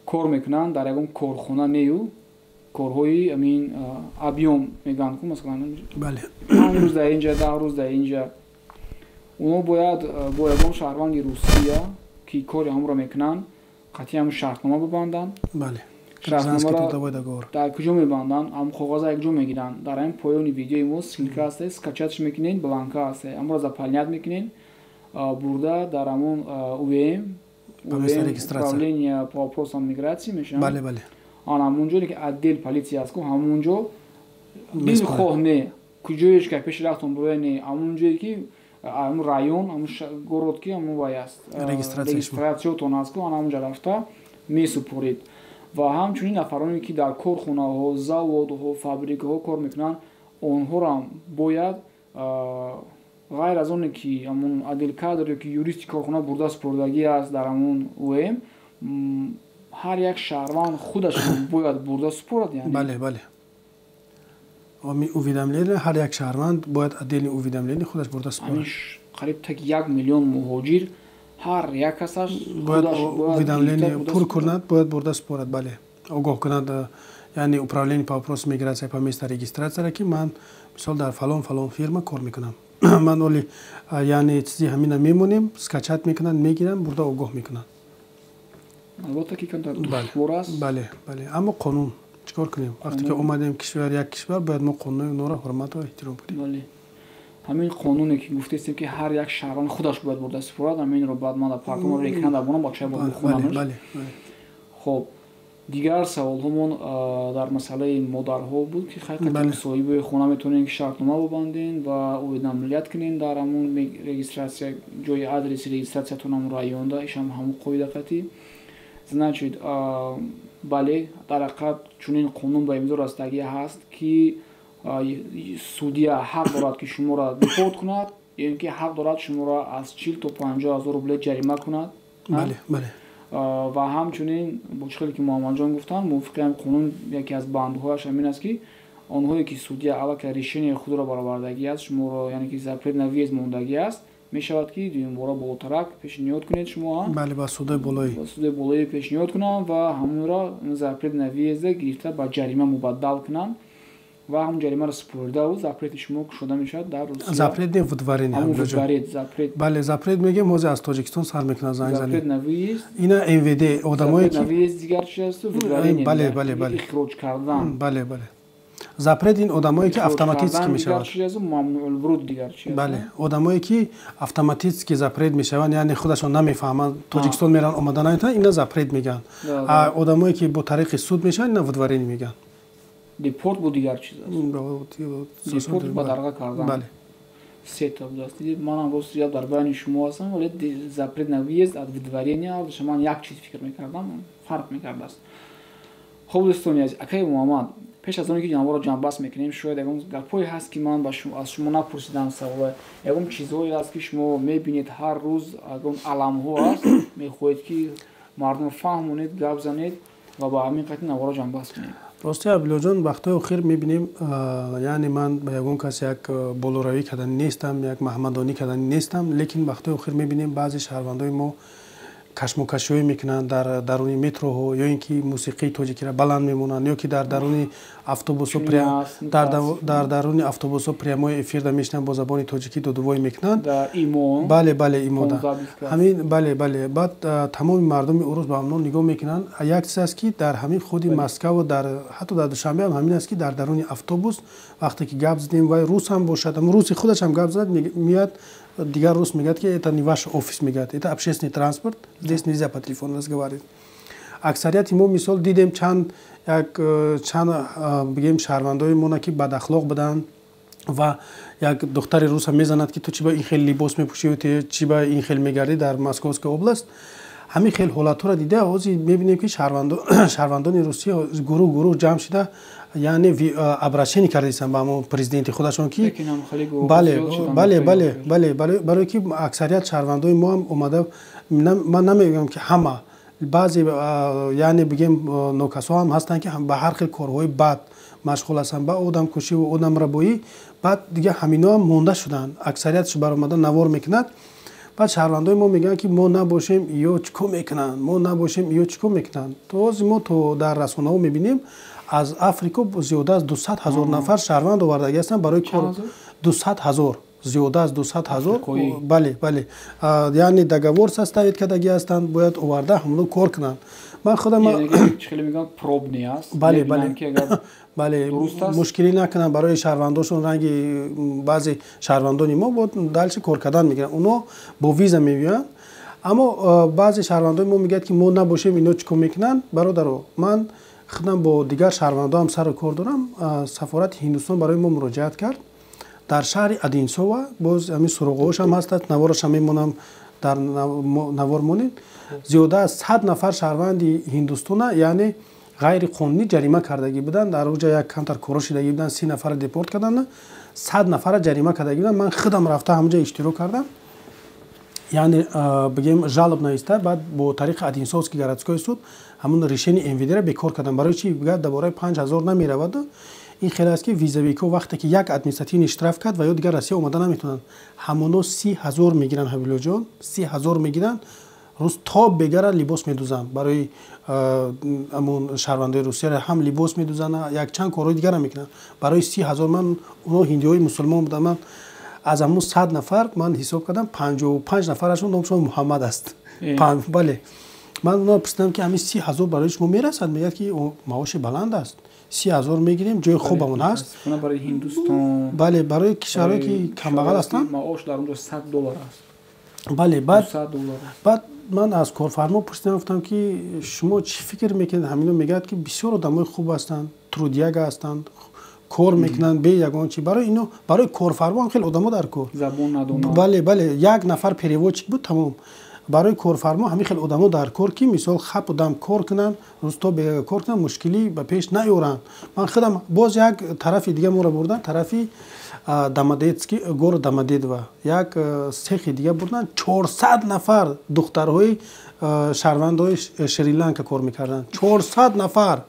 кор мекунанд, дар ягон корхона нею корҳои амин объём мегӯянд ку, масалан, 5 рӯз дар инҷа, 10 рӯз дар инҷа, онҳо бояд бо ягон шаҳрванди Русия, ки кори ҳамонро мекунанд, қатъи ҳамн шартнома бибанданд. Шартномаро дар куҷо мебанданд? Ҳам коғаза якҷо мегиранд. Дар ҳамин поёни видеои мо ссылка ҳаста, скачать ш мекунед, бланка ҳаста, ҳамонро заполнять мекунед, бурда дар ҳамон УВМ, управление по вопросам миграции мешавад. Ан ҳамонҷо ки отдел полиция аст ку, ҳамонҷо дилхоҳ не, куҷоеш ки пеши рафтон буроя не, ҳамонҷое ки ҳамон район, ҳамон город ки ҳамон вай аст, регистрация тон аст ку, ан ҳамонҷа рафта месупоред. Ва ҳамчунин нафароне ки дар корхонаҳо, заводҳо, фабрикаҳо кор мекунанд, онҳоро бояд ғайр аз оне ки ҳамон отдел кадр ё ки юристи корхона бурда супордагӣ аст дар ҳамон УВМ, ҳар як шаҳрванд худаш бояд бурда супорад. Бале, уведомление ҳар як шаҳрванд бояд отдельный уведомление худаш бурда супорад. Қариб так 1 миллион муҳоҷир, ҳар як касаш бояд уведомление пур кунад, бояд бурда супорад, бале, огоҳ кунад, яъне управление по вопросам миграция по месту регистрация ра, ки ман мисол дар фалон фалон фирма кор мекунам, ман оли, яъне чизи ҳамина мемонем, скачать мекунанд, мегиранд, бурда огоҳ мекунанд. Албатта ки камтар душвор аст. Бале, аммо қонун, чӣ кор кунем? Вақте ки омадем кишвар, як кишвар, бояд мо қонунои онҳоро ҳурмату эҳтиром кунем. Бале, ҳамин қонуне ки гуфтестем, ки ҳар як шаҳрванд худаш бояд бурда супорад, ҳаминро баъд ман дар партомро экран дарбонам, бачаҳо бояд бихонанд. Хоб, дигар саволҳомон дар масъалаи модарҳо буд, ки хай соҳиби хона метавонем ки шартнома бибандем ва уведомлять кунем дар ҳамон регистрация, ҷои адреси регистрация тон, ҳамон районда ишам ҳамон қоида қатӣ. Значит, бале, дар ҳақиқат чунин қонун ба имзо расидагӣ ҳаст, ки судья ҳақ дорад, ки шуморо депорт кунад ё ин ки ҳақ дорад шуморо аз 40 то 50 ҳазор рубле ҷарима кунад. Ва ҳамчунин бо чӣ хеле ки Муҳаммадҷон гуфтанд, мувофиқи ҳамин қонун яке аз бандҳояш ҳамин аст, ки онҳое ки судья аллакай решение худро баровардагӣ аст, шуморо, яъне ки запрет на въезд мондагӣ аст, мешавад ки дуюмбора болотарак пешниҳод кунед шумо. Бале, ба судои болоӣ. Ба судои болоӣ пешниҳод кунанд ва ҳамонро запрет на въезд а гирифта ба ҷарима мубаддал кунанд ва ҳамон ҷаримаро супоридаву запрет и шумо кушода мешавад дар Русия. Запрет не, выдворение. Ҳамон выдворение, запрет. Бале, запрет мегем, ҳозир аз Тоҷикистон сар мекунад занг. Запрет на въезд. Ина МВД одамое ки на въезд дигар чи аст? Выдворение. Бале. Ихроҷ кардан. Бале, запрет ин одамое ки автоматически мешавад. Мамнуъулвуруд дигар чи? Бале, одамое ки автоматически запрет мешаванд, яъне худашон намефаҳманд, Тоҷикистон мераванд, омада наметавонанд, ина запрет мегӯянд. Одамое ки бо тариқи суд мешаванд, ина выдворение мегӯянд. Депорт бо дигар чиз аст, депорт ба дарға кардан. Бале. Сета будааст. Манам рост я дар байни шумо ҳастам, вале запрет на въезд от выдворения ҳардуша ман як чиз фикр мекардам, фарқ мекардааст. Хоб, дӯстони азиз, акаи Муҳаммад, пеш аз оне ки ҷанборо ҷамъбаст мекунем, шояд ягон гапҳое ҳаст, ки ман аз шумо напурсидам, саволе, ягон чизҳое ҳаст, ки шумо мебинед ҳар рӯз, ягон аламҳо ҳаст, мехоҳед ки мардум фаҳмонед, гап занед ва ба ҳамин қатъи наворо ҷамъбаст кунем. Рости, Абдуллоҷон, вақтҳои охир мебинем, яъне ман ба ягон кас як болоравӣ кардани нестам, як маҳмадонӣ кардани нестам, лекин вақтҳои охир мебинем, баъзе шаҳрвандои мо Кашмокашиҳое мекунанд дар даруни метроҳо, ё ин ки мусиқии тоҷикиро баланд мемонанд, ё ки дар даруни автобусҳо, дар даруни автобусҳо прямой эфирда мешинанд, бо забони тоҷикӣ додувой мекунанд. Бале, имода ҳамин, бале. Баъд тамоми мардуми урус ба ҳамон нигоҳ мекунанд. Як чиз аст, ки дар ҳамин худи Москаву дар ҳатто дар Душанбе ҳам ҳамин аст, ки дар даруни автобус вақте ки гап задем, вай рус ҳам бошад, руси худаш ҳам гап зад, меяд дигар рус, мегӯяд, ки это не ваш офис, мегӯяд, это общественный транспорт, здесь нельзя по телефону разговаривать. Аксарияти мо, мисол, дидем чанд, як чанд, бигем, шаҳрвандои мона, ки бадахлоқ буданд ва як духтари руса мезанад, ки ту чи ба ин хел либос мепӯшӣ, чи ба ин хел мегардӣ дар Московская область. Ҳамин хел ҳолатҳоро дида, ҳозир мебинем, ки шаҳрвандони Русия гурӯҳ гурӯҳ ҷамъ шида, яъне обращение кардастанд ба ҳамон президенти худашон, ки бале, барое ки аксарият шаҳрвандои мо ҳам омада, ман намегӯям, ки ҳама, баъзе, яъне бигем, нокасҳо ҳам ҳастанд, ки ба ҳар хел корҳои бад машғул ҳастанд, ба одамкушиву одамрабоӣ. Баъд дига ҳамино ҳам монда шуданд, аксариятш баромада навор мекунад. Баъд шаҳрвандои мо мегӯянд, ки мо набошем, ё чӣ кор мекунанд, мо набошем, ё чӣ кор мекунанд. То ҳозир мо то дар расонаҳо мебинем, аз Африко зиёда аз 200 000 нафар шаҳрванд овардагӣ ҳастанд барои кор. 200 000, зиёда аз 200 000, бале, яъне договор составить кардагӣ ҳастанд, бояд оварда ҳамоно кор кунанд. Ман худам бале, мушкилӣ накунанд барои шаҳрвандошон, ранги баъзе шаҳрвандони мо бо дальше кор кардан мегиранд, оно бо виза меоянд. Аммо баъзе шаҳрвандони мо мегӯяд, ки мо набошем, ино чӣ кор мекунанд. Бародаро, ман худам бо дигар шаҳрвандоам сару кор дорам. Сафорати Ҳиндустон барои мо муроҷиат кард дар шаҳри Одинсова. Боз ҳамин суроғҳоашам ҳастад, наворашам мемонам, дар навор монед. Зиёда аз 100 нафар шаҳрванди Ҳиндустона, яъне ғайриқонунӣ ҷарима кардагӣ буданд. Дар оҷа як камтар коро шидагӣ буданд, 30 нафара депорт карданд, 100 нафара ҷарима кардагӣ буданд. Ман худам рафта ҳамҷа иштирок кардам, яъне бигем, жалоба нависта, баъд бо тариқи Одинцовский городской суд ҳамон решение МВД ра бекор кардам. Барои чи? Гап дар бораи 5000 намеравад. Ин хеле аст, ки визовик ҳо вақте ки як административный штраф кард ва ё дигар Россия омада наметавонанд. Ҳамоно 30 000 мегиранд, Ҳабибуллоҷон, 30 000 мегиранд. Рӯз то бегара либос медузанд барои ҳамон шаҳрвандои Русияро ҳам либос медузанд, якчанд корҳои дигарам мекунанд барои 30 000. Ман, оно ҳиндиҳои мусулмон буданд, ман аз ҳамон 100 нафар ман ҳисоб кардам, 55 нафарашон номшон Муҳаммад аст. Бале, ман оно пурсидам, ки ҳамин 30 000 барои шумо мерасад? Мегӯяд, ки маоши баланд аст, 30 000 мегирем, ҷои хубамон ҳаст. Барои Ҳиндустон. Бале, барои кишварҳое ки камбағал ҳастанд. Маош дар онҷо 100 доллар аст. Бале, баъд ман аз корфармо пурсидам, гуфтам, ки шумо чӣ фикр мекунед? Ҳамино мегӯяд, ки бисёр одамои хуб ҳастанд, трудяга ҳастанд, кор мекунанд бе ягон чи. Барои ино, барои корфармо ҳам хеле одамо дар кор. Забон надонанд. Бале, як нафар переводчик буд, тамом. Барои корфармо ҳамин хел одамо дар кор, ки мисол хаб одам кор кунанд, рӯз то бега кор кунанд, мушкилӣ ба пеш наёранд. Ман худам боз як тарафи дига моро бурданд, тарафи Домодедский, город Домодедово, як цехи дига бурданд, 400 нафар духтарҳои шаҳрвандҳои Шри-Ланка кор мекарданд, 400 нафар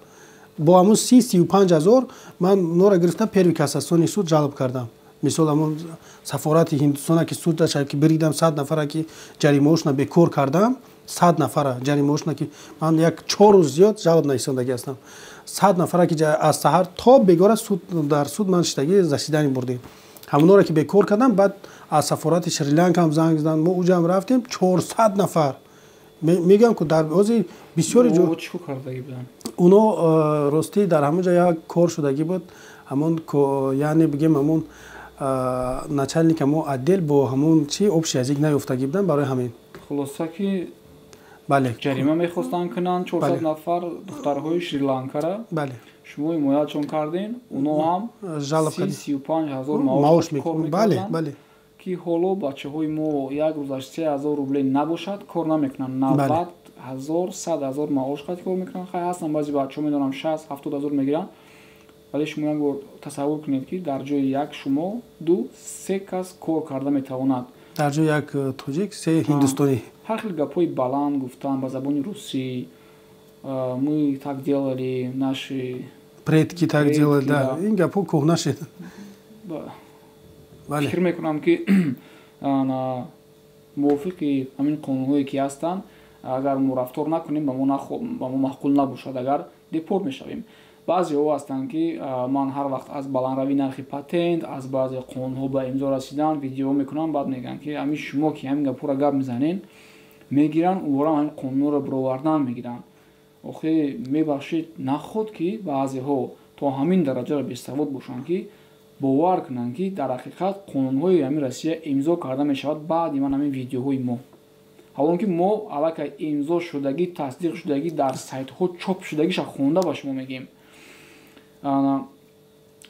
бо ҳамун 30-35 ҳазор. Ман онора гирифта, первый кассационный суд жалоба кардам. Мисол, ҳамон сафорати Ҳиндустона ки суд дашад, ки биридам, 100 нафара ки ҷаримаошона бекор кардам, 100 нафара ҷаримаошона ки ман як 4 рӯз зиёд жалоба нависондагӣ ҳастам, 100 нафара ки аз саҳар то бегора суд, дар суд ман шиштагӣ, заседание бурдем, ҳамонора ки бекор кардам. Баъд аз сафорати Шри-Ланка ҳам занг заданд, мо уҷам рафтем, 400 нафар. Мегӯям, ку дар ози бисёри ҷо уно ростӣ дар ҳамон ҷо як кор шудагӣ буд. Ҳамон, яъне бигем, ҳамон начальник мо отдел бо ҳамон чи общий язык наёфтагӣ буданд, барои ҳамин. Хулоса ки бале. Ҷарима мехостанд кунанд 400 нафар духтарҳои Шри-Ланкара. Бале. Шумо ҳимоятшон кардем, оно ҳам 35 ҳазор маош кор бале бале Ки ҳоло бачаҳои мо як рӯзаш 3000 рубле набошад, кор намекунанд. 90 000, 100 000 маош қати кор мекунанд. Хай, ҳастанд баъзе бачаҳо, медонам, 60-70 ҳазор мегиранд, вале шумо як бор тасаввур кунед, ки дар ҷои як шумо ду се кас кор карда метавонад. Дар ҷои як тоҷик се ҳиндустонӣ. Ҳар хел гапҳои баланд гуфтан ба забони русӣ: «Мы так делали, наши предки так делали», да, ин гапҳо кӯҳна шид. Фикр мекунам, ки мувофиқи ҳамин қонунҳое ки ҳастанд. Агар мо рафтор накунем, ба мо маъқул набошад, агар депорт мешавем. Баъзеҳо ҳастанд, ки ман ҳар вақт аз баландравии нархи патент, аз баъзе қонунҳо ба имзо расидан видео мекунам, баъд мегӯянд, ки ҳамин шумо, ки ҳамин гапҳоро гап мезанен, мегиранд уворам ҳамин қонунҳоро бировардан мегиранд. Охи, мебахшед, наход ки баъзеҳо то ҳамин дараҷаро бесавод бошанд, ки бовар кунанд, ки дар ҳақиқат қонунҳои ҳамин Россия имзо карда мешавад баъди ман ҳамин видеоҳои мо, ҳолон ки мо аллакай имзо шудагӣ, тасдиқ шудагӣ, дар сайтҳо чоп шудагиша хонда ба шумо мегӯем.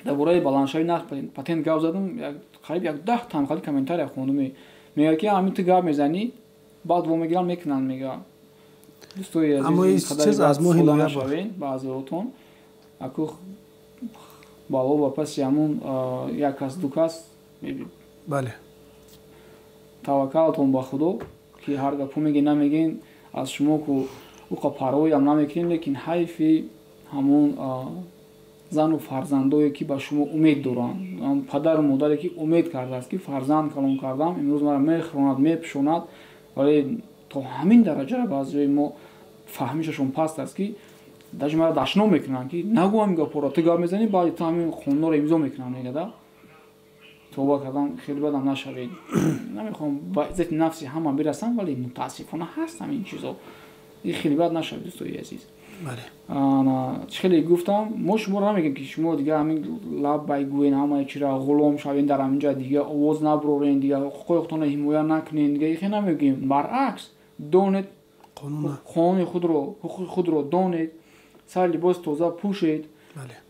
Дар бораи баландшавии нарх патент гап задам, қариб як 10 тамхали комментария хондум. Мегӯяд, ки ҳамин ту гап мезанӣ, баъд во мегиранд, мекунанд, мега. Дӯстои азиз, аз моҳи ноябр баъзеҳотон аку бало ба паси ҳамун як кас, ду кас. Бале. Таваккалтон ба Худо, ки ҳар гапо мегӯен, намегӯен, аз шумо ку уқа парвоям намекунем, лекин ҳайфи ҳамун зану фарзандое, ки ба шумо умед доранд, падару модаре, ки умед кардааст, ки фарзанд калон кардам, имрӯз маро мехӯронад, мепӯшонад, вале то ҳамин дараҷаро баъзеҳои мо фаҳмишашон паст аст, ки даже маро дашном мекунанд, ки нагӯ ҳамин гапҳоро, ту гап мезанӣ, баъди ту ҳамин қонунҳоро имзо мекунанд, мегада. Тавба кардам, хеле бадам нашавед, намехоҳам ба иззати нафси ҳама бирасам, вале мутаассифона ҳаст ҳамин чизо. Хеле бад нашавед, дӯстои азиз. Чӣ хеле гуфтам, мо шуморо намегӯем, ки шумо дига ҳамин лаб байгӯен, ҳамаи чиро ғулом шавен, дар ҳаминҷа дига овоз набурорен, дига ҳуқуқҳои худтонро ҳимоя накунен, дига ихе намегӯем. Баръакс, донед қонуни худро, ҳуқуқи худро донед, сари либоси тоза пӯшед.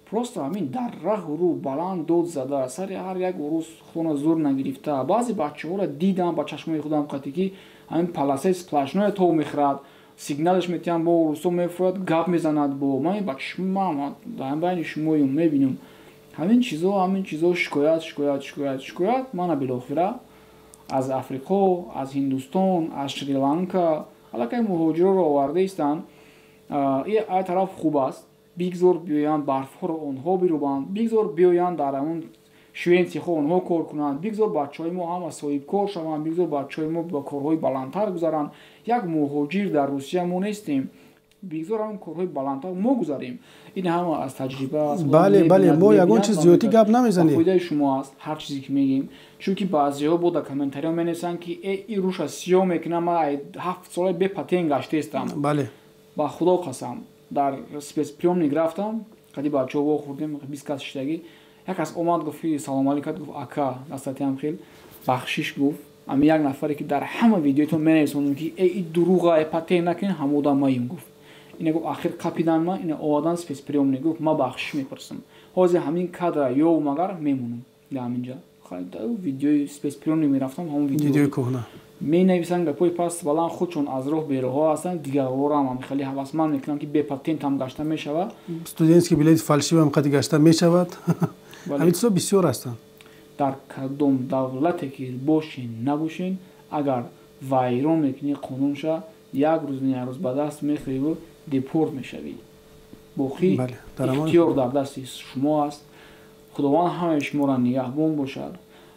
Просто ҳамин дар раҳу рӯ баланд дод зада, сари ҳар як урус худро зур нагирифта. Баъзе бачаҳоро дидам ба чашмои худам қатӣ, ки ҳамин полоса и сплошное тов мехӯрад, сигналаш метиҳанд, бо урусо мефурад, гап мезанад бо ман ба чашмам, дар байни шумоюм мебинам ҳамин чизо, ҳамин чизо. Шикоят, шикоят, шикоят, шикоят. Мана билохира аз Африқо, аз Ҳиндустон, аз Шри-Ланка аллакай муҳоҷироро оварда истанд. Ай тараф хуб аст, бигзор биёянд, барфҳоро онҳо бирубанд, бигзор биёянд, дар ҳамун швенцияҳо онҳо кор кунанд, бигзор бачаҳои мо ҳама соҳибкор шаванд, бигзор бачаҳои мо ба корҳои баландтар гузаранд. Як муҳоҷир дар Русия мо нестем, бигзор ҳамон корҳои баландтар мо гузарем. Ин ҳама аз таҷриба аст. Бале, бале, мо ягон чиз зиёдӣ гап намезанем. Фоидаи шумо аст ҳар чизе, ки мегӯем, чунки баъзеҳо бо дар комментариҳо менависанд, ки э, и руша сиёҳ мекунам, ман 7 сола бе патент гаштаистам. Ба Худо қасам, дар спецприёмник рафтам, қади бачаҳо вохӯрдем, 20 кас шиштагӣ. Як кас омад, гуфт, ки салом алейк кард, гуфт: «Ака, дастатиам хел бахшиш», гуфт, ами як нафаре, ки дар ҳама видеоитон менависонем, ки э, и дуруға, э, патент накунед, ҳама одам маем, гуфт. Ина, гуфт, ахир қапидан ма, ина овардан спецприёмник, гуфт, ма бахшиш мепурсам, ҳозир ҳамин кадра ёвум, агар мемонам дар ҳаминҷа. Видеои спецприёмник мерафтам, ҳамон видеои кӯҳна. Менависанд гапҳои паст баланд, худшон аз роҳ бероҳҳо ҳастанд, дигарҳоро ҳам хеле ҳавасманд мекунанд, ки бепатент ҳам гашта мешавад. Студентский билет фальшивый ҳам қади гашта мешавад. Ҳамин чизо бисёр ҳастанд. Дар кадом давлате ки бошен, набошен, агар вайрон мекунӣ қонунша, як рӯз не, як рӯз ба даст мехӯриву депорт мешавӣ. Боқӣ ихтиёр дар дасти шумо аст. Худованд ҳамаи шуморо нигаҳбон бошад.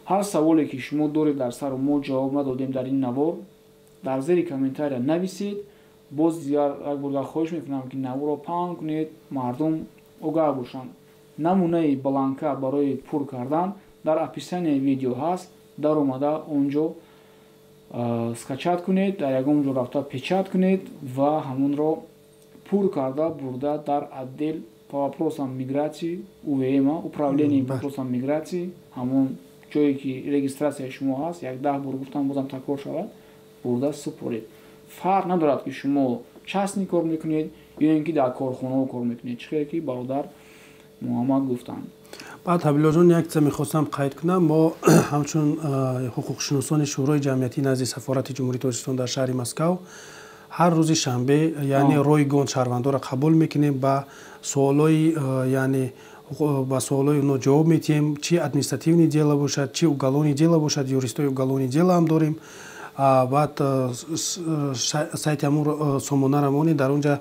Ҳар саволе, ки шумо доред дар сару мо ҷавоб надодем дар ин навор, дар зери комментария нависед. Боз дигар як бор хоҳиш мекунам, ки наворро паҳн кунед, мардум огаҳ бошанд. Намунаи бланка барои пур кардан дар описанияи видео ҳаст, даромада он ҷо скачать кунед, дар ягон ҷо рафта печать кунед ва ҳамонро пур карда бурда дар отдел по вопросам миграции УВМ, управление по вопросам миграции, ҳамон ҷое ки регистрацияи шумо ҳаст. Як 10 бор гуфтам, бозам такрор шавад, бурда супоред. Фарқ надорад, ки шумо частный кор мекунед ё ин ки дар корхонаҳо кор мекунед, чӣ хеле ки бародар Муҳаммад гуфтанд. Баъд, Ҳабилоҷон, як чиза мехостам қайд кунам. Мо ҳамчун ҳуқуқшиносони Шӯрои ҷамъиятӣ назди Сафорати Ҷумҳурии Тоҷикистон дар шаҳри Москав ҳар рӯзи шанбе, яъне ройгон шаҳрвандонро қабул мекунем, ба суолҳои, яъне ба суолҳои онҳо ҷавоб медиҳем, чи административный дело бошад, чи уголовный дело бошад. Юристои уголовный дело ҳам дорем. Баъд сайти ҳамун сомонаро монед, дар он ҷа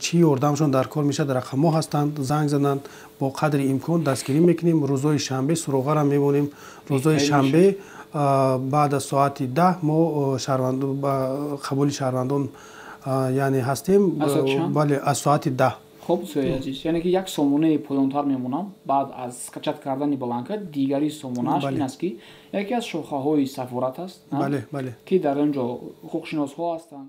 чӣ ёрдамшон дар кор мешавад, рақамҳо ҳастанд, занг зананд, бо қадри имкон дастгирӣ мекунем. Рӯзҳои шанбе суроғаро мемонем. Рӯзҳои шанбе. Баъд аз соати 10 мо қабули шаҳрвандон, яъне, ҳастем. Бале, аз соати 10. Хуб, дӯстои азиз, яъне ки як сомонаи поёнтар мемонам. Баъд аз скачать кардани бланка дигари сомонааш ин аст, ки яке аз шохаҳои сафорат аст, бале, бале. Ки дар он ҷо ҳуқуқшиносҳо ҳастанд.